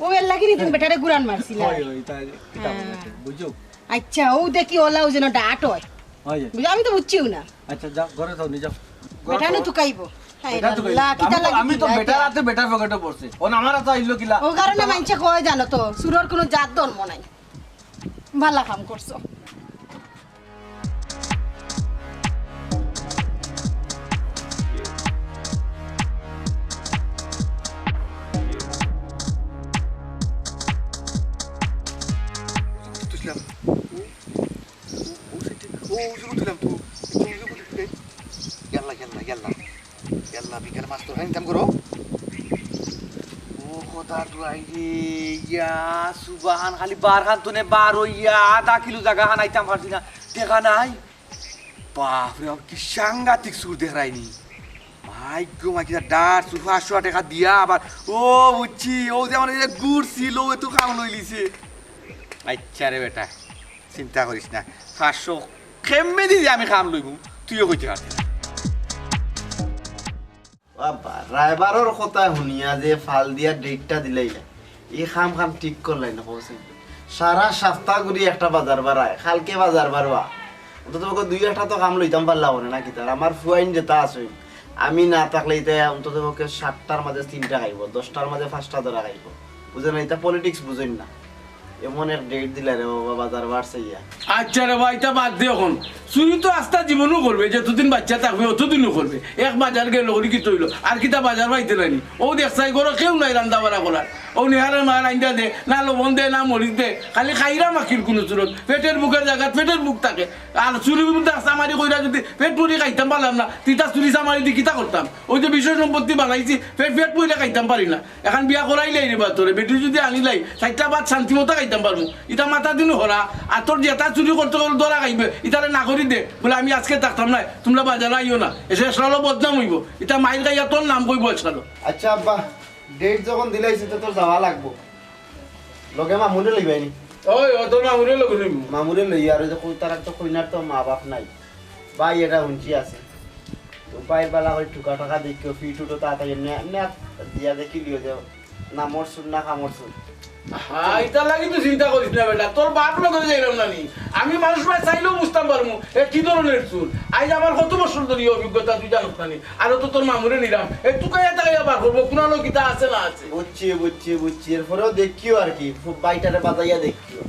ও এর লাগি নি তুমি বেটারে গুরান মারছিলা। হয়, হয়, তাই কিতা হ্যাঁ। বলছে, বুঝো? আচ্ছা, ও দেখি ওলাও যেন ডাট হয়। হয়। বুঝো, আমি তো বুঝছিও না। আচ্ছা, যাও, ঘরে যাও, নিয়ে যাও। বেটা নু তুকাইবো। হায় বেটা তুকাইবো। আল্লাহ, কিতা আমি তো, লাগি আমি তো দিলা বেটার এটা? হাতে বেটার পকেটে পড়ছে। ও না, আমার হাতে আইলো কিলা? ও কারণে মাইনষে কয় জানো তো, চুরর কোনো জাত ধর্ম নাই। ভালা কাম করছো। তুললাম। ও, ও, ও, সেটি, ও, ওই যে তুললাম তো। ও, ওই যে তুললাম। ইয়াল্লা, ইয়াল্লা, ইয়াল্লা। ইয়াল্লা, বিকালে মাছ তরকারি নিতাম করো। ও, খোদা, দুয়াই রে, ইয়া, সুবাহান, খালি বার খান তো নে বার হইয়া, আধা কিলো জাগা খান আইতাম পারছি না। দেখা নাই। বাপ রে বাপ, কি সাংঘাতিক চুর দেখরায়নি। মাই গো মাই, কিতা ডার চুর, পাঁচশো টেকা দিয়া আবার। ও বুঝছি, ও যে আমার এই যে ঘুরছিল, ও তো কাম লইলিছে। আচ্ছা রে বেটা, চিন্তা করিস না, পাঁচশো কেমনে দিদি আমি কাম লইমু, তুইও কইতে পারবি না। বাবা, রায়বারর কথা হুনিয়া যে ফাল দিয়া ডেটটা দিলাইলা, ই কাম কাম ঠিক করলাই না, কওছে। সারা সপ্তাহ ঘুরি একটা বাজার বাড়ায়, কালকে বাজার বাড়বা। অন্তত পক্ষে দুই একটা তো কাম লইতাম পারলা অনে, না কিতা? আর আমার ফুয়াইন যেতা আছে, আমি না থাকলে ইতা অন্তত পক্ষে সাতটার মাঝে তিনটা খাইবো, দশটার মাঝে পাঁচটা ধরা খাইবো। বুঝেন না, ইতা পলিটিক্স বুঝইন না। এমন এক ডেট দিলা রে বাবা, বাজার বাড়ছে ইয়া। আচ্ছা রে ভাই, ইতা বাদ দে অখন। চুরি তো আস্তা জীবনও করবে, যতদিন বাচ্চা থাকবে অতদিনও করবে। এক বাজার গেল করি কিতা অইলো? আর কিতা বাজার পাইতে নাইনি? অউ দেখছাই ঘরো কেউ নাই রান্দা বাড়া করার। অউ নেহারের মার আইন্দা দে, না লবণ দে, না মরিচ দে, খালি খাইরা মাখির কুনু চুরত। পেটের ভুকের জাগাত পেটের ভুক থাকে। আর চুরি চামারি কইরা যুদি পেট ভরি খাইতাম পারলাম না, তে ইতা চুরি চামারি দি কিতা করতাম? অউ যে বিষয় সম্পত্তি বানাইছি, পেট, পেট ভরি খাইতাম পারি না। অখন বিয়া করাইলাই রে বা তোরে, বেটি যুদি আনিলাই, চাইরটা ভাত শান্তি মতো খাইতাম পারমু। ইতা মাথা দিনু হরা, আর তোর যেতা চুরি করতে গেলে ধরা খাইবে, ইতারে না করি দে। বলে, "আমি আজকে থাকতাম না, তুমরা বাজারো আইও না।" এসে আসলে বদনাম অইবো। ইতা মাইর খাইয়া তোর নাম কইবো আসলে। আচ্ছা আব্বা, ডেট যখন দিলাইছে তো তোর যাওয়া লাগবো। লগে মামুরে লইবায়নি? ওই, ও তোর মামুরে লগে লইমু। মামুরে লই, আর অউ যে কই-, তারার তো কইনার তো মা বাপ নাই। ভাই, এটা হুনছি আছে। তো ভাই, বালা করি টুকা টাকা দেখিও, ফিট উঠো তাড়াতাড়ি, এমনে, এমনে দিয়া দেখিলিও যে নামর চুর না কামর চুর। হ্যাঁ, ইতার লাগি তুই চিন্তা করিস না বেটা, তোর বাপ লগে যাইলাম না নি। আমি মানুষ ভাই চাইলেও বুঝতাম পারমু, এ কি ধরনের চুর। আইজ আমার কত বছর ধরি অভিজ্ঞতা, তুই জানোস না নি। আর তো তোর মামুরে নিলাম, এ তুকাইয়া তাকাইয়া বার করবো, কুনানো কিতা আছে না আছে। বুঝছি, বুঝছি, বুঝছি। এরপরেও দেখিও আর কি, খুব বাইটারে বাজাইয়া দেখিও।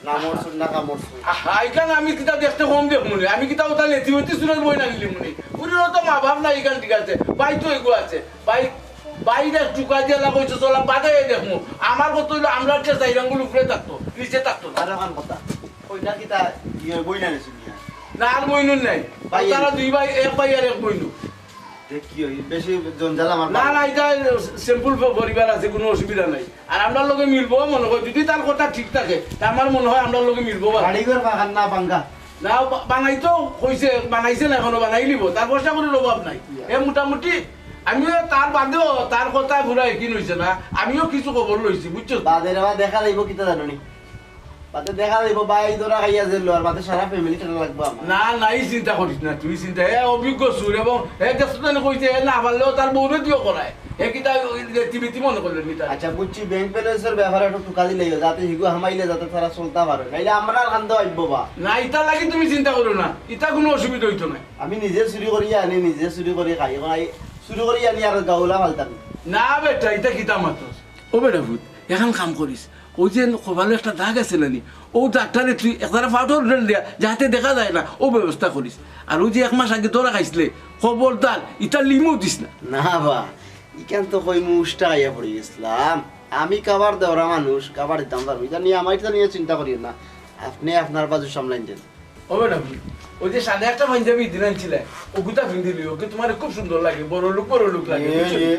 নামর চুর না কামর চুর। আহা, ইখান আমি কিতা দেখতে কম দেখমু নি? আমি কিতা ওটা লেতি হইতে চুরের বই না নিলিমু নি? উনি তো মা বাপ নাই, ইখান ঠিক আছে, ভাই তো এগু আছে, ভাই, ভাই দেখ টুকা দিয়া লাগাইছে, চলা বাদে দেখমু। আমার কথা অইলো, আমরা একটা চাইরাঙ্গুল উপরে থাকতো, নিচে থাকতো না। আর অখান কথা, ওইটা কিতা ইয়ে বই না নিছি মিয়া? না, আর বইনুর নাই। ভাই, তারা দুই ভাই, এক ভাই আর এক বইনু। দেখ কি অয়, বেশি জঞ্জাল আমার না, বাবা। না, ইটা সিম্পল প-, পরিবার আছে, কুনু অসুবিধা নাই। আর আমরার লগে মিলবো মনে হয়, যুদি তার কথা ঠিক থাকে, তে আমার মনে হয় আমরার লগে মিলবো বা। বাড়িঘর বাগান না ভাঙ্গা। না, বা-, বানাইতো কইছে, বানাইছে না এখনো, বানাইলিবো, তার পয়সা করির অভাব নাই। ইয়া। এ মোটামুটি আমিও তার বাদেও তার কথা পুরা একই অইছে না, আমিও কিছু খবর লইছি, বুঝছো? বাদে রে বা দেখা যাইবো, কিতা জানো নি? বাদে দেখা যাইবো, ভাই ধরা খাইয়া জেল, আর বাদে সারা ফ্যামিলি ঠেলা লাগবো আমার। না, না, ই চিন্তা করিস না, তুই চিন্তা, এ অভিজ্ঞ চুর, এবং এ দেখছো না কইছে, এ না পারলেও তার বউরে দিও করায়। এ কিতা ওই যে তিবিতি মনে করলেন কিতা? আচ্ছা, বুঝছি, ব্যাংক ব্যালেন্সের ব্যাপারে একটু টুকা দিলেই হয়, যাতে হিগু হামাইলে যাতে তারা চলতা পারে, নাইলে আমরার কান্দো আইবো বা। না, ইতার লাগি তুমি চিন্তা করো না, ইতা কুনু অসুবিধা অইতো না। আমি নিজে চুরি করি আনি, নিজে চুরি করি খাই, এখন আই চুরি করি আনি আর গাউলা ফালতাম। না বেটা, ইতা কিতা মাতস? ও বেটা ভূত, এখান কাম করিস, ওই যে কপালো একটা দাগ আছে না নি, ও দাগটারে তুই একবারে পাউডার উঠান দিয়া যাতে দেখা যায় না, ও ব্যবস্থা করিস। আর ওই যে এক মাস আগে ধরা খাইছিলে, খবরদার ইটা লিমু দিস না। না বা, ইখান তো কইমু উষ্টা খাইয়া পড়ি গেছিলাম। আমি কাবার দেওরা মানুষ, কাবার দিতাম পারবো। ইটা নিয়া আমার, ইটা নিয়া চিন্তা করিও না, আপনে আপনার বাজু সামলাইন দেন। ও বেটা, ওই যে সাদা একটা পাঞ্জাবি দিন আনছিলে, ওগুতা পিন্দিলি, ওকে তোমার খুব সুন্দর লাগে, বড় লোক, বড় লোক লাগে, এ, বুঝছো? এ,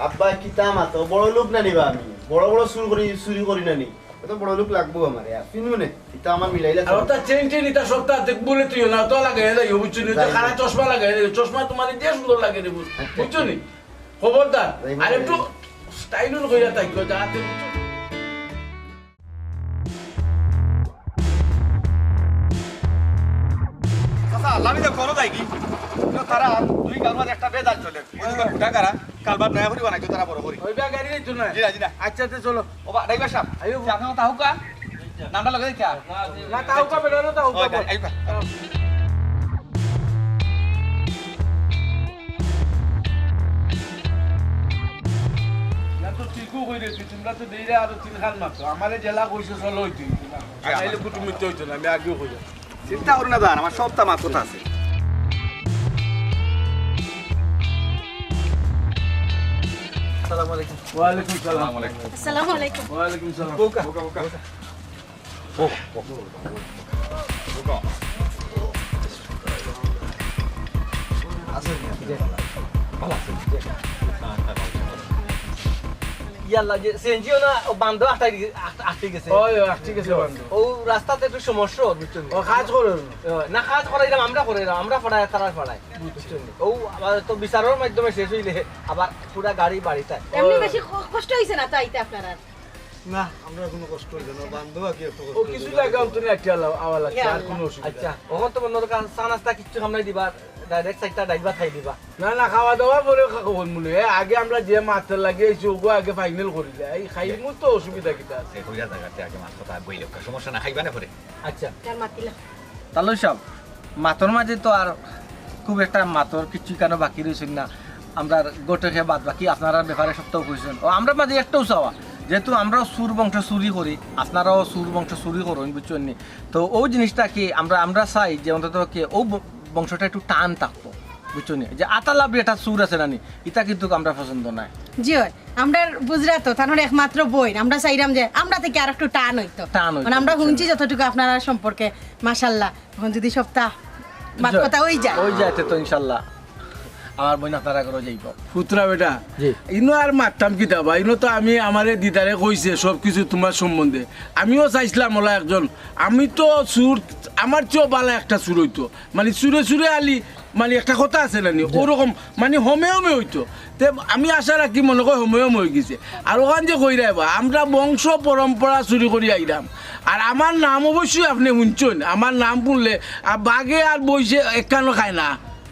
আব্বা, কিতা মাতো, বড় লোক না নিবা আমি, বড় বড় চুর করি, চুরি করি না নি, অত বড় লোক লাগবো আমার, আর পিনবো নে, ইটা আমার মিলাইলা আর চলে। ওটা চেন টেন, ইটা সবটা দেখবো বলে তুই না, তো লাগে, এই যাইও, বুঝছো নি? ওই যে যাই। কালা চশমা লাগে, এই চশমা তোমার যে সুন্দর লাগে রে, বুঝ-, আচ্ছা। বুঝছো নি? খবরদার, যাই, আর যাই। একটু স্টাইল কইরা থাকো, যাতে, বুঝছো? চাচা, লামি দে, ঘরো যাই কি? তো তারা দুই গাঁওর মাঝে একটা বেজাল চলে। ওই দুইটা ফুটা কারা, কালবার নয়া করি বানাইতো তারা বড় করি। ওই ব্যাগ গাড়ি যাইতো না? জি না, জি না। আচ্ছা, তে চলো। ও বা, ড্রাইভার সাহেব, আইও। জি, আপনার তাহুকা? নামটা লগে দেখা? না, তাহুকা বেটা না, তাহুকা ও, বল। আইবা। না তো ঠিকও কই রে, তুই তোমরা তো দেইরা আরো তিন খান মাত্র। আমারে জেলা কইছে চলো হইতে হইতো না। আর নাইলে কুটুম মিথ্যা হইতো না, আমি আগেও কইলাম। চিন্তা করো না দাদা, আমার সবটা মাত কথা আছে। আসসালামু আলাইকুম। ওয়ালাইকুম সালাম। আসসালামু আলাইকুম। ওয়ালাইকুম সালাম। বোকা। বোকা, বোকা। ও, ও, ও। বোকা। আছেন? ভালো আছেন? ইয়াল্লা, যে সিএনজিও না, ও বান্ধ আটকাই দি-, আট-, আটকে গেছে। ওই, ওই, আটকে গেছে বান্ধ। ও রাস্তাতে একটু সমস্যা, বুঝছো নি? ও কাজ করে না। ও, না, কাজ করাইলাম, আমরা করাইলাম, আমরা পাড়ায়, তারার পাড়ায়, বুঝছো নি? ও আবার তো বিচারর মাধ্যমে শেষ হইলে আবার পুরা গাড়ি বাড়িতে। এমনি বেশি ক-, কষ্ট হইছে না তো আইতে আপনার আর? না, আমরা কোনো কষ্ট হইছে না, বান্ধব আর কি একটু কষ্ট ও কিছু হইছে। লাগে অন্তত একটা আলা-, আওয়া লাগছে, আর ইয়া কোনো অসুবিধা আচ্ছা, নাই। ওখান তো মনে হয় চা নাস্তা কিচ্ছু সামনে দিবা, ডাইরেক্ট চাইরটা ডাইল ভাত খাই দিবা। না, না, খাওয়া দাওয়া পরে খা-, খাবো মনে হয়। আগে আমরা যে মাত্রা লাগিয়েছি, ওগো আগে ফাইনাল করি যায়। এই খাইমু তো অসুবিধা কিতা আছে? এ, কইরা জায়গাতে আগে মাছ কথা বই লোক, সমস্যা না, খাইবা না পরে। আচ্ছা। তার মাতিলা। তালু সাহেব, মাতর মাঝে তো আর খুব একটা মাতর কিছু কেন বাকি রইছে না। আমরা গোটে খেয়ে বাদ বাকি আপনারার ব্যাপারে সবটাও কইছেন। ও, আমরা মাঝে একটাও চাওয়া, যেহেতু আমরা চুর বংশ চুরি করি, আপনারাও চুর বংশ চুরি করইন, বুঝছইন নি? তো ও জিনিসটা কি আমরা, আমরা চাই যে অন্তত কি ও ব-, বংশটা একটু টান থাকবো, বুঝছইন নি? যে আতালাবি একটা চুর আছে নানি, এটা কিন্তু আমরা পছন্দ নাই। জি অয়, আমরার বুঝরা তো, তার মানে একমাত্র বইন, আমরা চাইরাম যে আমরা থাকি আর একটু টান অইতো। টান অইতো, মানে আমরা বুঝছইন হুনছি নি? যতটুকু আপনারার সম্পর্কে, মাশাআল্লাহ, এখন যদি সপ্তাহ বাদ জি। কথা অই যায়। অই যাইতে তো ইনশাআল্লাহ আমার বইন আপনারা করে যাইব। পুতরা বেটা, জি। ইনো আর মাততাম কিতা বা, ইনো তো আমি আমারে দিদারে কইছে সবকিছু তোমার সম্বন্ধে। আমিও চাইছিলাম ওলা একজন, আমি তো চুর, আমার চেয়েও বালা একটা চুর অইতো, মানে চুরে চুরে আলি, মানে একটা কথা আছে না নি, জি। ওরকম মানে হমে হমে অইতো। তে আমি আশা রাখি মনে কয় হমে হমে অই গেছে। আর ওখান যে কইরা বা, আমরা বংশ পরম্পরা চুরি করি আইরাম। আর আমার নাম অবশ্যই আপনি হুনছইন, আমার নাম হুনলে আর বাঘে আর বইষে একখানো খায় না।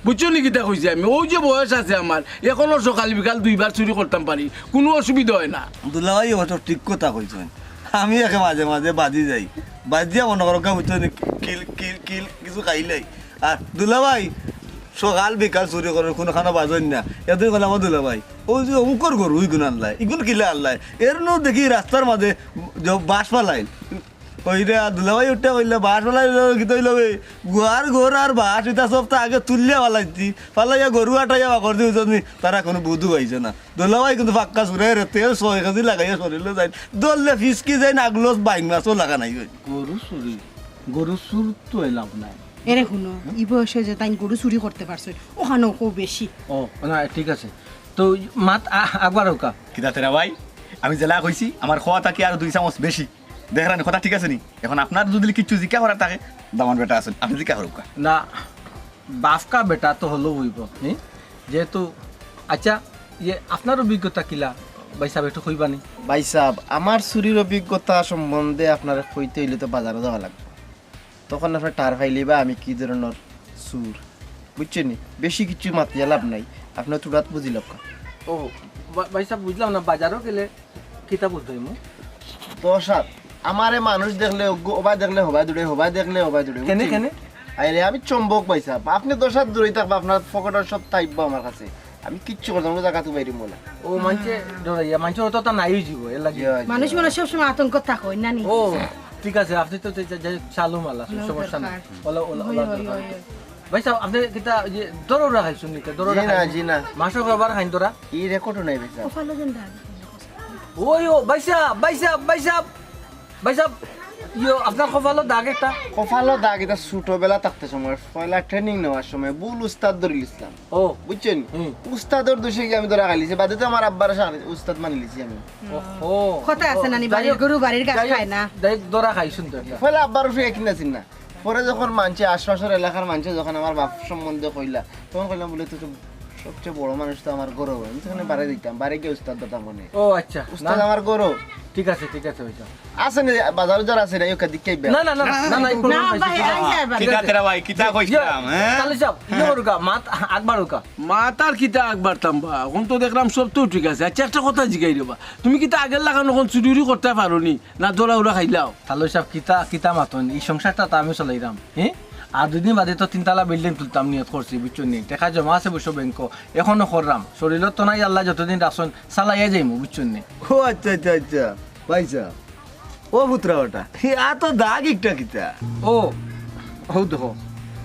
বুঝছো নি কিতা কইছি আমি? ওই যে বয়স আছে আমার, এখনো সকাল বিকাল দুইবার চুরি করতাম পারি, কোনো অসুবিধা হয় না। দুলাভাই অবশ্য ঠিক কথা কইছইন। আমি একে মাঝে মাঝে বাজি যাই, বাজিয়া মনে করো বুঝছো নি, কিল কিল কিল কিছু খাইলাই। আর দুলাভাই সকাল বিকাল চুরি করে, কোনোখানো বাজইন না। এদিন কইলাম, "ও দুলাভাই, ওই যে অমুকর গরু, ওইগুন আনলাই, ইগুন কিলা আনলাই?" এর নো দেখি রাস্তার মাঝে যে বাঁশ ফালাইল। ওই রে, আর দুলাভাই উঠতে কইলে, "বাঁশ ফালাই কিতা অইল বে? গুয়ার ঘর আর বাঁশ, ইতা সব তো আগে তুলিয়া ফালাইছি, ফালাইয়া গরু আটাইয়া বাকর দিয়ে উঠছি, তারা কোনো বুধু পাইছে না।" দুলাভাই কিন্তু পাক্কা চুরে রে, তেল ছয় কেজি লাগাইয়া শরীরে যাইন, দললে ফিসকি যাইন, আগলস বাইং মাছও লাগা নাই ওই। গরু চুরি, গরু চুর তো এলাম নাই। এরে হুনো, ই বয়সে যে তাইন গরু চুরি করতে পারছইন, ওখানো খুব বেশি। ও, না, ঠিক আছে। তো মাত আ-, আকবার হোকা। কিতা তেরা ভাই, আমি যেলা কইছি, আমার খোয়া থাকি আরো দুই চামচ বেশি। দেখরানি কথা ঠিক আছে নি? এখন আপনার যদি কিচ্ছু জিকা করার থাকে, দামান বেটা আছেন, আপনি জিকা করুকা। না, বাফকা বেটা তো হলো হইব, হুম? যেহেতু, আচ্ছা, ইয়ে, আপনার অভিজ্ঞতা কিলা? ভাই সাহেব, একটু কইবা নি? ভাই সাহেব, আমার চুরির অভিজ্ঞতা সম্বন্ধে আপনারে কইতে অইলে তো বাজারো যাওয়া লাগবো। তখন আপনে টের পাইলিবা আমি কি ধরনর চুর। বুঝছইন নি? বেশি কিছু মাতিয়া লাভ নাই, আপনে থুড়াত বুঝি লউক্কা। ও, বা-, ভাই সাহেব, বুঝলাম না, বাজারো গেলে কিতা বুঝতে অইমু? দশ হাত। আমারে মানুষ দেখলে, ওগু-, ওবায় দেখলে হবায় দৌড়ে, হবায় দেখলে ওবায় দৌড়ে, কেনে, বুঝছইন? কেনে? আরে, আমি চম্বক ভাই সাহেব। আপনে দশ হাত দূরেই থাকবা, আপনার পকেটর সব থাইবো আমার কাছে। আমি কিচ্ছু করতাম না, জাগাত বাইরে মোলা। ও, মানষে ডরাইয়া, মানষর অততা নাই অইযিবো, এর লাগি। জি, জি। মানুষ মানে সবসময় আতঙ্ক থাকো, না নি? ও, ঠিক আছে, আপনে তো যে, যে, যে চালু মাল আছে, কোনো সমস্যা নাই। দরকার। ওলা, ওলা, ওই, ওলা ওই, দরকার। ওই, ওই। ভাই সাহেব, আপনে কিতা, ইয়ে, দরৌরা খাইছইন নি? দরৌরা জি না, খাইছইন? জি না। মাসো কয়বার খাইন দরা? ই রেকর্ডও নাই, ভাই সাহেব। কপালো যেন দাগ। ওই, ও, ভাই সাহেব, ভাই সাহেব, ভাই সাহেব। ভাই সাহেব, ইয়ো, আপনার কপালো দাগ একটা। কপালো দাগ, এটা ছোটবেলা থাকতে সময়, পয়লা ট্রেনিং নেওয়ার সময় ভুল উস্তাদ ধরিলিছলাম। ও। বুঝছইন? হুম। উস্তাদর দোষে কি আমি ধরা খাইলিছি, বাদে তো আমার আব্বার সাথে উস্তাদ মানিলিছি আমি। ওহো। কথা আছে না নি, যাই বাড়ির হোক, গরু বাড়ির ঘাস যাই হোক, খায় না। যাই হোক, ধরা খাইছইন তো একটা। পয়লা আব্বার উপরে একই না চিন্না। পরে যখন মানষে, আশপাশর এলাকার মানষে যখন আমার বাপ সম্বন্ধে কইলা, তখন কইলাম বলে, "তুই তো সবচেয়ে বড় মানুষ তো আমার গরু।" আমি তো ওখানে বাড়ি দিতাম, বাড়ি গিয়া উস্তাদ ধরতাম মানে। ও আচ্ছা, উস্তাদ না। আমার গরু। ঠিক আছে, ঠিক আছে, ভাই সাহেব। আছে নি, বাজার উজার আছে নি, ওকে দিকে আইবা। না, না, না, না, না, না, এই problem না, পাইছি ভাই, না। আইসা এবার। কিতা তেরা ভাই, কিতা ইয়ে, কইছিলাম, হ্যাঁ? তাহলে সাহেব, ইয়ে করুকা, মাত আকবার হোকা। মাত আর কিতা আকবার তাম্বা, এখন তো দেখলাম সব তো ঠিক আছে। আচ্ছা, একটা কথা জিগাই রে বা, তুমি কিতা আগের লাখান এখন চুরি উরি করতে পারো নি? না দৌড়া উড়া খাইলাও? তালই সাহেব, কিতা, কিতা মাতইন? ই সংসারটা তো আমি চলাইরাম, হ্যাঁ? আর দুদিন বাদে তো তিনতলা বিল্ডিং তুলতাম নিয়ত করছি, বুঝছো নি? টেকা জমা আছে অবশ্য ব্যাংকো, এখনো কররাম। শরীরও তো নাই, আল্লায় যতদিন রাখছইন, চালাইয়া যাইমু, বুঝছো নি? ও আচ্ছা, আচ্ছা, আচ্ছা, ভাই সাহেব। ও পুতরা ওটা, হে, আ তো দাগ একটা কিতা? ও, হউ দেখো,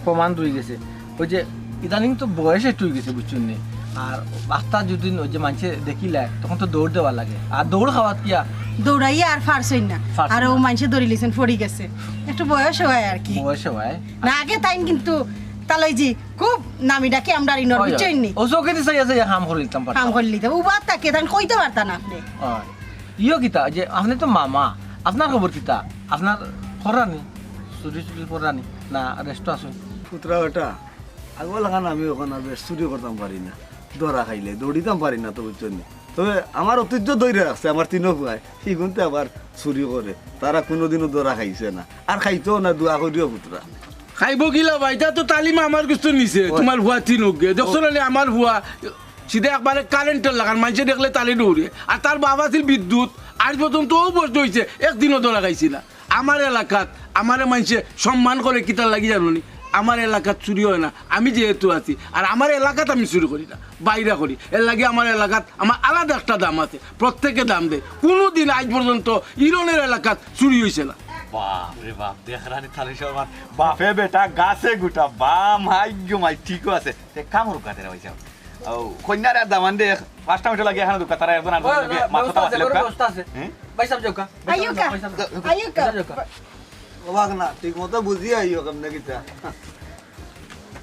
প্রমাণ রই গেছে। ওই যে ইদানিং তো বয়স একটু অই গেছে, বুঝছো নি? আর রাস্তা যদি ওই যে মানষে দেখিলায়, তখন তো দৌড় দেওয়া লাগে। আর দৌড় খাওয়াত কিয়া? দৌড়াইয়া আর পারছইন না। পারছইন আর ও না। মানষে ধরিলিছইন, পড়ি গেছে। একটু বয়স হয় আর কি। বয়স হয়। না, আগে তাইন কিন্তু তালইজি খুব নামি ডাকি আমরার ইনর, হয়, হয়। বুঝছইন নি? ও চোখে দিছে, আছে, কাম করে দিতাম পারতাম। কাম করে দিতাম। উবাত তাকে তাইন কইতে পারতা না আপনে। হয়। ইয়ো কিতা, যে আপনে তো মামা, আপনার খবর কিতা? আপনার করানি? চুরি চুরি করানি? না, রেস্ট আছে? পুতরা বেটা, আগর লাখান আমি ওখান আর বেশ চুরি করতাম পারি না। ধরা খাইলে দৌড়িতাম পারি না তো, বুঝছো নি? তবে আমার অতীত ধরে রাখছে, আমার তিনো পুয়ায়। হিগুনতে আবার চুরি করে। তারা কোনোদিনও ধরা খাইছে না। আর খাইতেও না, দোয়া করিও পুতরা। খাইবো কিলা বা, ইটা তো তালিম আমার গুস্ত নিছে, ও। তোমার পুয়া তিন অগে। দেখছো না নি আমার পুয়া, সিধা একবারে কারেন্টর লাখান, মানষে দেখলে তালে দৌড়ে। আর তার বাবা আছিল বিদ্যুৎ, আজ পর্যন্ত ও বসে হইছে, একদিনও ধরা খাইছে না। আমার এলাকাত আমারে মানষে সম্মান করে কিতার লাগি জানো নি? আমার এলাকাত চুরি অয় না, আমি যেহেতু আছি, আর আমার এলাকাত আমি চুরি করি না, বাইরা করি। এরলাগি আমার এলাকাত আমার আলাদা একটা দাম আছে, প্রত্যেকে দাম দেয়। কুনুদিন আইজ পর্যন্ত ইরনের এলাকাত চুরি অইছে না। বাপ রে বাপ, দেখরানি তালই সরমান, বাপে বেটা গাছে গুটা, বাম হাইগ্য মাই, ঠিকও আছে। তে কাম করুক কাতে রে ভাইসাব। ও, কইন্যারে আর দামান্দরে পাঁচটা মিনিট লাগি এখানো দুকা, তারা একজন আর ও, মাথা ব্যবস্থা আছে, আছে, কোনো ব্যবস্থা আছে। হ্যাঁ? ভাইসাব যাউক্কা, আইউক্কা, ভাইসাব যাউক্কা। আইউক্কা। ভাইসাব যাউক্কা। অবাক না, ঠিক মতো বুঝি আইও কেমনে কিতা।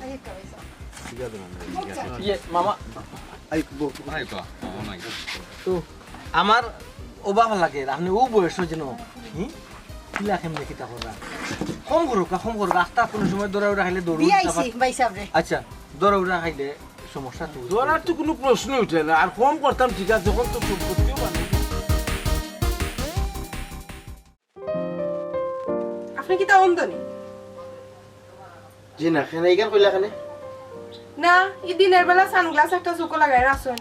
আইউক্কা, ভাইসাব। ঠিক আছে, ম্যাম, ঠিক আছে। ইয়ে, মামা। আই, বউ। আই, তো, ও নাই। তো, আমার অবাক লাগে, আপনে অউ বয়সো যেন, হুম? কিলা কেমনে কিতা কররা? কম করউক্কা, কম করউক্কা। আখতা কুনু সময় দৌড়া উড়া খাইলে দৌড় বিয়া উঠতে আইছি, পার-, ভাইসাব রে। আচ্ছা, দৌড়া উড়া খাইলে সমস্যা তো। দৌড়ার তো কুনু প্রশ্ন উঠে না, আর কম করতাম ঠিক আছে, অখন তো সম্পত্তিও বানাই। আপনে কিতা অন্ধ নি? জি না, কেনে ইখান কইলা কেনে? না, ই দিনের বেলা sunglass একটা চউখো লাগাই রাখছইন।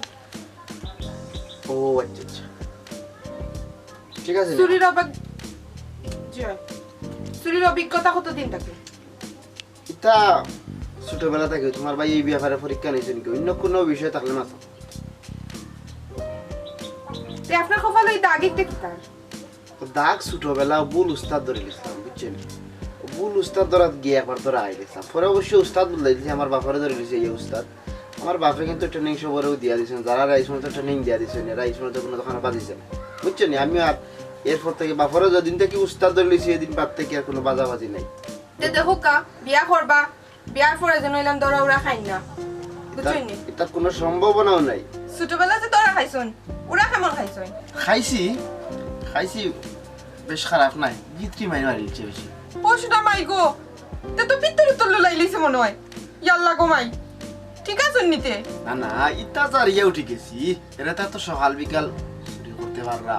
ও আচ্ছা, আচ্ছা। ঠিক আছে। চুরির অভিগ-, জি অয়। চুরির অভিজ্ঞতা কতদিন থাকি? ইতা ছোটবেলা থাকি। তুমার ভাইয়ে ই ব্যাপারে পরীক্ষা নিছে নাকি? অইন্য কুনু বিষয় থাকলে মাতো। তে আপনার কপালো ই দাগ একটা কিতা? দাগ ছোটবেলা ভুল উস্তাদ ধরিলিছলাম, বুঝছইন? ভুল উস্তাদ ধরাত গিয়া একবার ধরা খাইলিছলাম। পরে অবশ্য উস্তাদ বদলাইলিছি, আমার বাপরে ধরিলিছি ই উস্তাদ। আমার বাপে কিন্তু training সবরেউ দিয়া দিছইন, যারারে ই সময় training দিয়া দিছইন, এরা ই সময় কুনু দোকানো বাজিছে না, বুঝছইন? আমিও আর এরপর থাকি বাপরে যেদিন থাকি উস্তাদ ধরিলিছি, এদিন বাদ থাকি আর কুনু বাজাবাজি নাই। তে দেখউক্কা, বিয়া করবা, বিয়ার পরে যেন অইলান দৌড়া উড়া খাইন না। বুঝছইন নি? ইতার কুনু সম্ভাবনাও নাই। ছোটবেলা যে দৌড়া খাইছইন, উড়া কেমন খাইছইন? খাইছি, খাইছি, বেশ খারাপ নায়। গিট্টি মাইর মারিলিছে বেশি। ও সোনা মাই গো, তে তো পিত্তর উত্তর লুলাইলিছে মনো অয়। ইয়াল্লা গো মাই, ঠিক আছইন নি তে? না, না, ইতা তো আর ইয়াও ঠিক আছি। এরা তো এত সকাল বিকাল চুরি করতে পাররা।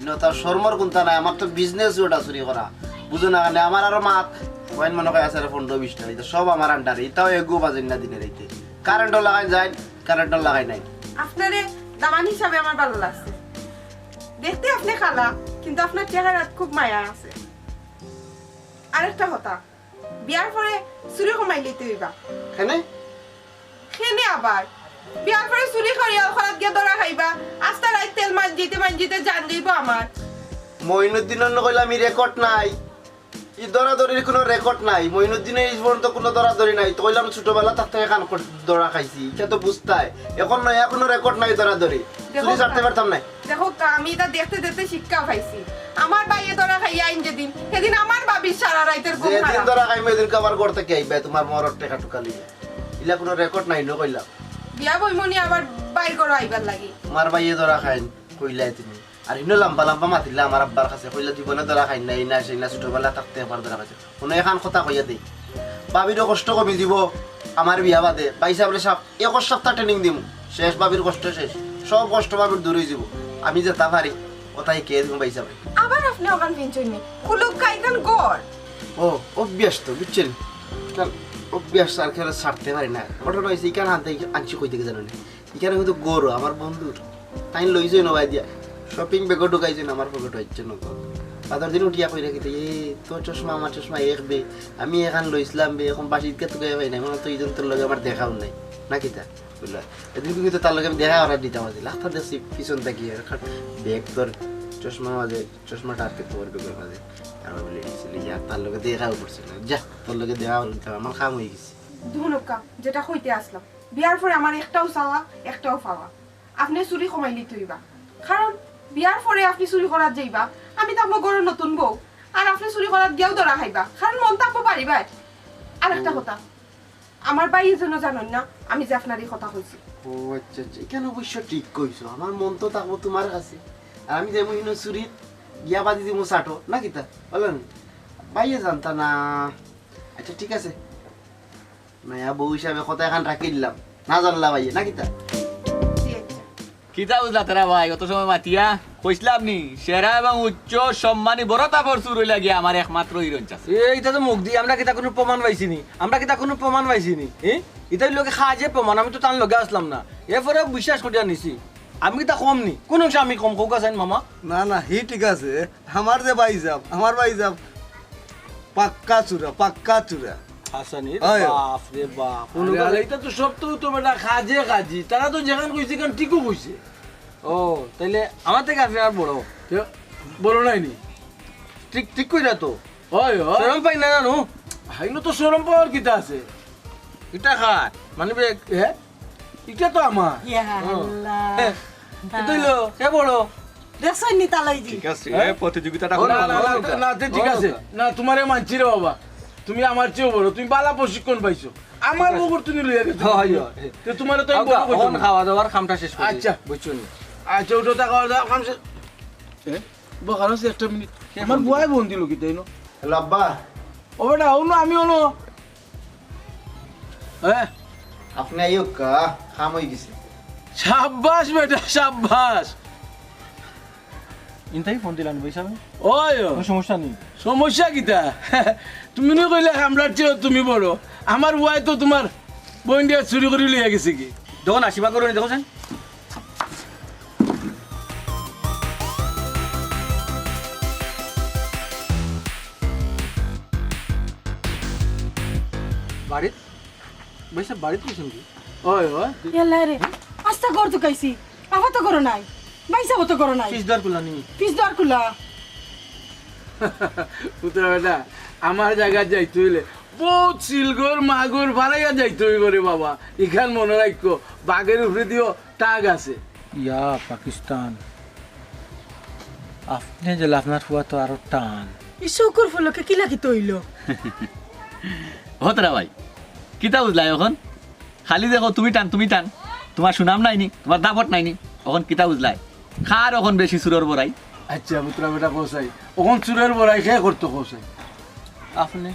ইনো তার শরমর কুন্তা নাই, আমার তো business ওটা চুরি করা। বুঝো না কেনে, আমার আরো মাত, কয়েন মনো কয় আছে আরো পনেরো বিশটা, ইতা সব আমার under-এ, ইতাও এগু বাজইন না দিনে রাইতে। Current-ও লাগাই যায়, current-ও লাগাই নাই। আপনারে দামান হিসাবে আমার ভালা লাগছে। দেখতে আপনে কালা, কিন্তু আপনার চেহারাত খুব মায়া আছে। আরেকটা কথা, বিয়ার পরে চুরি কমাইলিতে অইবা। কেনে? কেনে আবার? বিয়ার পরে চুরি করিয়া অখানাত গিয়া ধরা খাইবা, আস্তা রাইত তেল মাঞ্জিতে মাঞ্জিতে জান যাইবো আমার। মইনুদ্দিনর নু কইলাম ই record নাই, ই ধরাধরির কুনু record নাই। মইনুদ্দিনর ই পর্যন্ত কুনু ধরাধরি নাই। তো কইলাম ছোটবেলা থাকতে এখান কর-, ধরা খাইছি, ইটা তো বুঝতায়। অখন নয়া কুনু record নাই ধরাধরি। দেখো চুরি ছাড়তে পারতাম না। দেখো, তা আমি ইটা দেখতে দেখতে শিক্ষা পাইছি। আমার ভাইয়ে ধরা খাইয়া আইন যেদিন, সেদিন আমার ভাবির সারা রাইতের ঘুম যেদিন হারাম। ধরা খাইমু, এদিনকে আমার ঘর থাকি আইবায়, তুমার মরদ টেকা টুকা লইয়া। ইলা কুনু record নাই, নু কইলাম। বিয়া বইমনি আবার বাইর করো আইবার লাগি। আমার ভাইয়ে ধরা খাইন, কইলায় তুমি। আর হিনো লাম্বা লাম্বা মাতিলা আমার আব্বার কাছে, কইলা জীবনে ধরা খাইন না, এই না, সেই না, ছোটবেলা থাকতে একবার ধরা খাইছে। হুনো, এখান কথা কইয়া দেই, ভাবিরও কষ্ট কমি দিব। আমার বিয়া বাদে ভাইসাবরে সাপ এক সপ্তাহ training দিমু, শেষ, ভাবির কষ্ট শেষ, সব কষ্ট ভাবির দূর অই যিবো। আমি যেতা পারি, ওতাই কে দিমু ভাইসাবরে। আবার আপনে অখান ফিনছইন নি? কুলুপ খাইতাম গড়। ও, অভ্যাস তো, বুঝছইন? কারণ অভ্যাস আর কেউ ছাড়তে পারি না। ঘটনা অইছে, ইখান আনতে আনছি কই থাকি জানো নি? ইখান কিন্তু গরু আমার বন্ধুর, তাইন লইছইন নবাই দিয়া, shopping bag-ও ঢুকাইছইন, আমার pocket-ও আইছে নগদ। বাদর দিন উঠিয়া কইরা কিতা, "এ, তোর চশমা আমার চশমা এক বে, আমি এখান লইছলাম বে, অখন বাসিত গিয়া তুকাইয়া পাই না, মনে তো ইজন তোর লগে আমার দেখাও নাই, না কিতা?" বুঝলা? এদিন কিন্তু তার লগে আমি দেখা করার দিতাম আছে, লাখটা দেখছি পিছন থাকি, আর খাট bag তোর চশমার মাঝে, চশমাটা আটকে তোর bag-র মাঝে, আর বলে, "ইয়ার তার লগে দেখাও করছে না, যা, তোর লগে দেখা করতে আমার কাম অই গেছে।" দুহুনুক্কা, যেটা কইতে আসলাম, বিয়ার পরে আমার একটাও চাওয়া, একটাও পাওয়া। আপনে চুরি কমাইলিতে অইবা। কারণ বিয়ার পরে আপনে চুরি করাত যাইবা, আমি থাকমু ঘরর নতুন বউ। আর আপনে চুরি করাত গিয়াও ধরা খাইবা। কারণ মন থাকবো বাড়ি বায়। আর একটা কথা, আমার ভাইয়ে যেন জানইন না, আমি যে আপনারে ই কথা কইছি। ও আচ্ছা, আচ্ছা, ইখান অবশ্য ঠিক কইছো। আমার মন তো থাকবো তুমার কাছে। আর আমি যাইমু হিনো চুরিত, গিয়া বাজি দিমু চাটো, না কিতা? বুঝলা নি? ভাইয়ে জানতা না। আচ্ছা, ঠিক আছে। নয়া বউ হিসাবে কথা এখান রাখিলাম। না জানলা ভাইয়ে, না কিতা? জি, আচ্ছা। কিতা বুঝলা তারা ভাই, অত সময় মাতিয়া? কইছলাম নি, সেরা এবং উচ্চ সম্মানী বড় তাপর চুর অইলা গিয়া আমার একমাত্র হিরন চাচা। এ, ইটা তো মুখ দি, আমরা কিতা কুনু প্রমাণ পাইছি নি? আমরা কিতা কুনু প্রমাণ পাইছি নি? এ? ইটা অইলো গি কাজে প্রমাণ, আমি তো তান লগে আসলাম না। এরপরেও বিশ্বাস করিয়া নিছি। আমি কিতা কম নি? কুন অংশে আমি কম? কউক্কা চাইন মামা। না, না, হি ঠিক আছে। আমার যে ভাইসাব, আমার ভাইসাব পাক্কা চুরা, পাক্কা চুরা। হাসানির আয়। বাপ রে বাপ। আরে, আরে, এটা তো সব তো, তো বেটা কাজে কাজি। তারা তো যেখান কইছে, এখান ঠিকও কইছে। ও, তাইলে আমার থেকে আপনি আর বড়? কে? বড় নাইনি? ঠিক, ঠিক কইরা তো। হয়, হয়। শরম পাই না জানো? হাইনো তো শরম পাওয়ার কিতা আছে? এটা কার? মানে বে-, হ্যাঁ? এটা তো আমার। ইয়া ও। আল্লাহ। হ্যাঁ। এটা হইলো, কে বড়? দেখছইন নি তালইজি? ঠিক আছে, হ্যাঁ? এ, প্রতিযোগিতাটা না, না, না, না, না, তে ঠিক আছে। না, তোমারে মানছি রে বাবা। তুমি আমার চেয়েও বড়। তুমি বালা প্রশিক্ষণ পাইছো। আমার ঠিক আছে। বগুর তুমি লইয়া গেছো। হয়, হয়। তে তোমারে তো আমি আচ্ছা, বড় কইতাম অখন না। খাওয়া দাওয়ার কামটা শেষ করি। আচ্ছা। বুঝছো নি? আচ্ছা, উঠো, তা খাওয়া দাওয়া কাম শেষ। এ? বখার আছে একটা মিনিট। কে আমার ফোন দিল? বুয়ায় ফোন দিল কি তাই না? হ্যালো আব্বা। ও বেটা, ও না, আমি অনো। হ্যাঁ? আপনি আইও কা, কাম হয়ে গেছে। সাব্বাস বেটা, সাব্বাস। ইনতাই ফোন দিলাম ভাই সাহেব। ওই ও। কোনো সমস্যা নেই। সমস্যা কিতা? তুমি নু কইলে কামড়ার চেয়েও তুমি বড়। আমার বুয়ায় তো তোমার বইন দিয়া চুরি করি লইয়া গেছে কি? দেখো না, সীমা করো নি, দেখো চাই। বাড়িত? ভাই সাহেব, বাড়িত গেছেন কি? ওই, ওই। ইয়াল্লা রে, আস্তা ঘর তো খাইছি। বাবা তো করো নাই, ভাই সাহেব তো করো নাই। পিস দর কুলা নি? পিস দর কুলা। পুত্র বেটা, আমার জায়গা যাইতে হইলে বহুত সিলগর মাগুর ফালাইয়া যাইতে হইব রে বাবা। ইখান মনে রাখো, বাঘের উপরে দিও টাগ আছে। ইয়া পাকিস্তান, আপনি যে লাফনার ফুয়া তো আরো টান। ই শুকুর ফুলকে কিলা কিতা হইল? হতরা ভাই, কিতা বুঝলাই অখন? খালি দেখো তুমি টান, তুমি টান। তোমার সুনাম নাইনি, তোমার দাপট নাইনি। অখন কিতা বুঝলাই? কার অখন বেশি চুরর বড়াই? আচ্ছা, পুত্রা বেটা কসাই, অখন চুরর বড়াই কে করতো কসাই? আপনি।